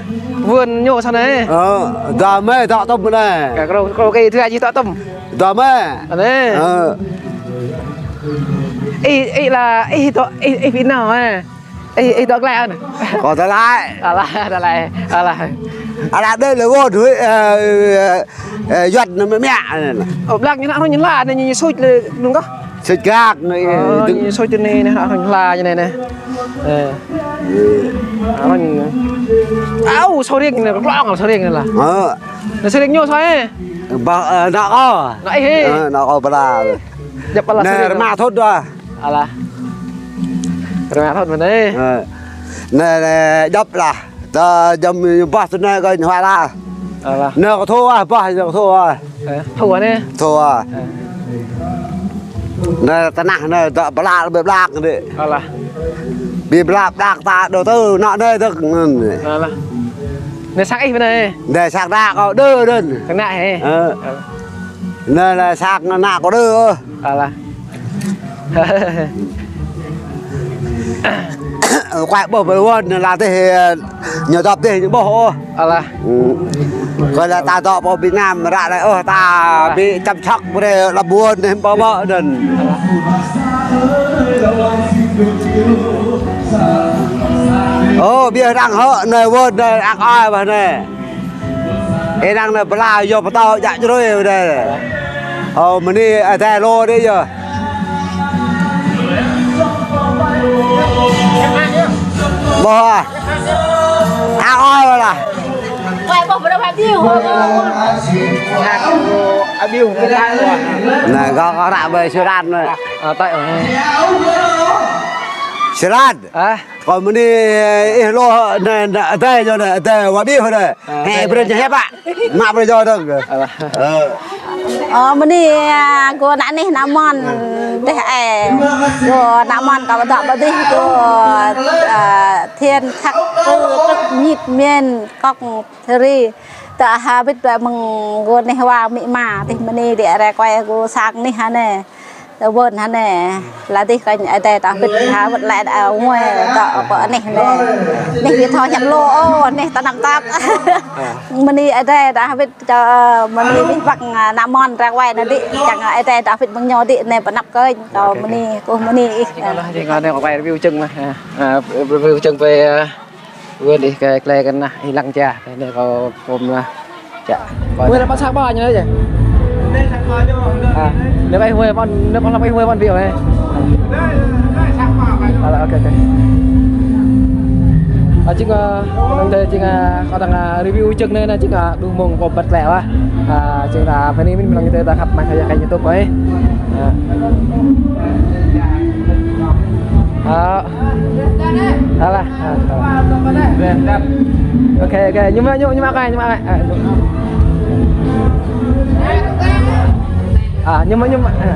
wơ̆t ñu sa anai. Ơ, dua mơi tŏ tŭm anai. Kơ krô, krô kơ ih tui aji tŏ tŭm. Dua mơi. Anai. Ơ. Ih, ih lăi, ih tŏ, ih, ih pơ anai, ơ. Ih, ih, dŏ glaĭ anai. Kâo tơlơi. Alah, tơlơi. Alah. Alah, đơi lĕ wơ̆t đuaĭ, ơ, ơ, ơ, yuan anai mơ̆ mă anai. Ơ, ƀlak ñu nă hrŏng ñu la anai ñu suč lĕ nung kah. Suč gak anai. Ơ, ñu suč anai nă hrŏng ñu la anai nă. Ơ. Hrŏng. Au, sô riêng anai, klŏng sô riêng anai lah. Ơ. Anai sô riêng ñu sô ih. Ƀă, ơ, nă kâo. Nă ih. Ơ, nă kâo pơla. Djŏp pơla sô riêng. Anai rơma thŭn đôč. Alah. Rơma thŭn mơ̆n anai. Ơ. Anai, anai, djŏp lah. Tơ jăm ñu ƀah tơ anai kơ ñu hua lah. Alah. Anai kâo thâo ah, ƀah anai kâo thâo ah. Ơ, thâo anai. Thâo ah. Ơ. Anai tơnah anai dŏ ƀlak ƀlak ƀlak anai. Alah. Ƀu ƀlak ƀlak ta đầu tư nă anai dơ̆ng. Alah. Anai sang ih mơ̆n anai. Anai sang nă kâo đơ đơ̆n. Sang nă hĕ. Ơ. Alah. Anai lah sang nă kâo đơ. Alah. Kuai ƀuh ƀơi wơ̆n anai lah tih, ñu dŏp tih ñu ƀuh ôh. Alah. Kơ lah ta dŏ pơ Việt Nam ră anai ôh ta ƀu čăm čŏk brơi lăm wơ̆n anai ƀơ ƀơ đơ̆n. Ơ, ƀiă đang hŏ anai wơ̆n anai ak ai ƀah anai. Ih đang anai pơla yua pơtâo djă črui anai. Ơ, mơni adai lô đơi yơh. Ƀuh ah. Ak ơi lah. Anai kâo kơ ră ƀơi Siu Lan anai. Siu Lan. Kâo mơni ih lô anai, anai, adai ñu anai, adai wa ƀiă anai. Ơ, hĕ, adai. Brơi ñu hĕ pă. Mă brơi ñu dơ̆ng. Alah. Ơ. Ơ, mơni, a, gô nă anih nă mon, dêh ai. Gô nă mon kâo dŏ pơ dih gô, a, Thiên Thắng, Tư Trúc, Nhịp Miền, Kok Sri. Tơ ha bit ba mơ̆ng gô anih wa amĭ ama, dêh mơni dêh rai kuai gô sang anih anai. Tơ wơ̆n anai, lah dih kơ adai ta bit ha bit lĕ, a, ngui dŏ pơ anih anai. Anih ƀu thâo hiăp lô ôh, anih tơnap tap. Mơni adai ta bit čơ mơni ƀih ƀăng, a, nă mon ră wai anai đĭ, čang adai ta bit mơ̆ng ñu đĭ anai pơnăp kơ čơ mơni, kơ mơni ih. Jing anai kâo wai review čơ̆ng mơ̆n. A, review čơ̆ng pơ, a, wơ̆n ih kơ klei kơ nah ih lăng ča. Anai kâo pôm lah. Čă. Wơ̆n anai pă sang ƀă ñu anai čă. A, anai ƀai wơ̆n, anai pă ih wơ̆n ƀiă wơ̆n. Alah, ôkê, ôkê. A, jing, a, anai jing, a, kâo đang, a, review čơ̆ng anai, anai jing, a, đŭ mông pôm băt klei wa. A, jing ta, bơni mĭn mơ̆ng tơ ta khăp mă kơ YouTube ơi. A. A. Alah, a, alah. Ôkê, ôkê, ñu mă, ñu, ñu mă kơ, ñu mă kơ. A, ñu. A, ñu mă, ñu mă. A.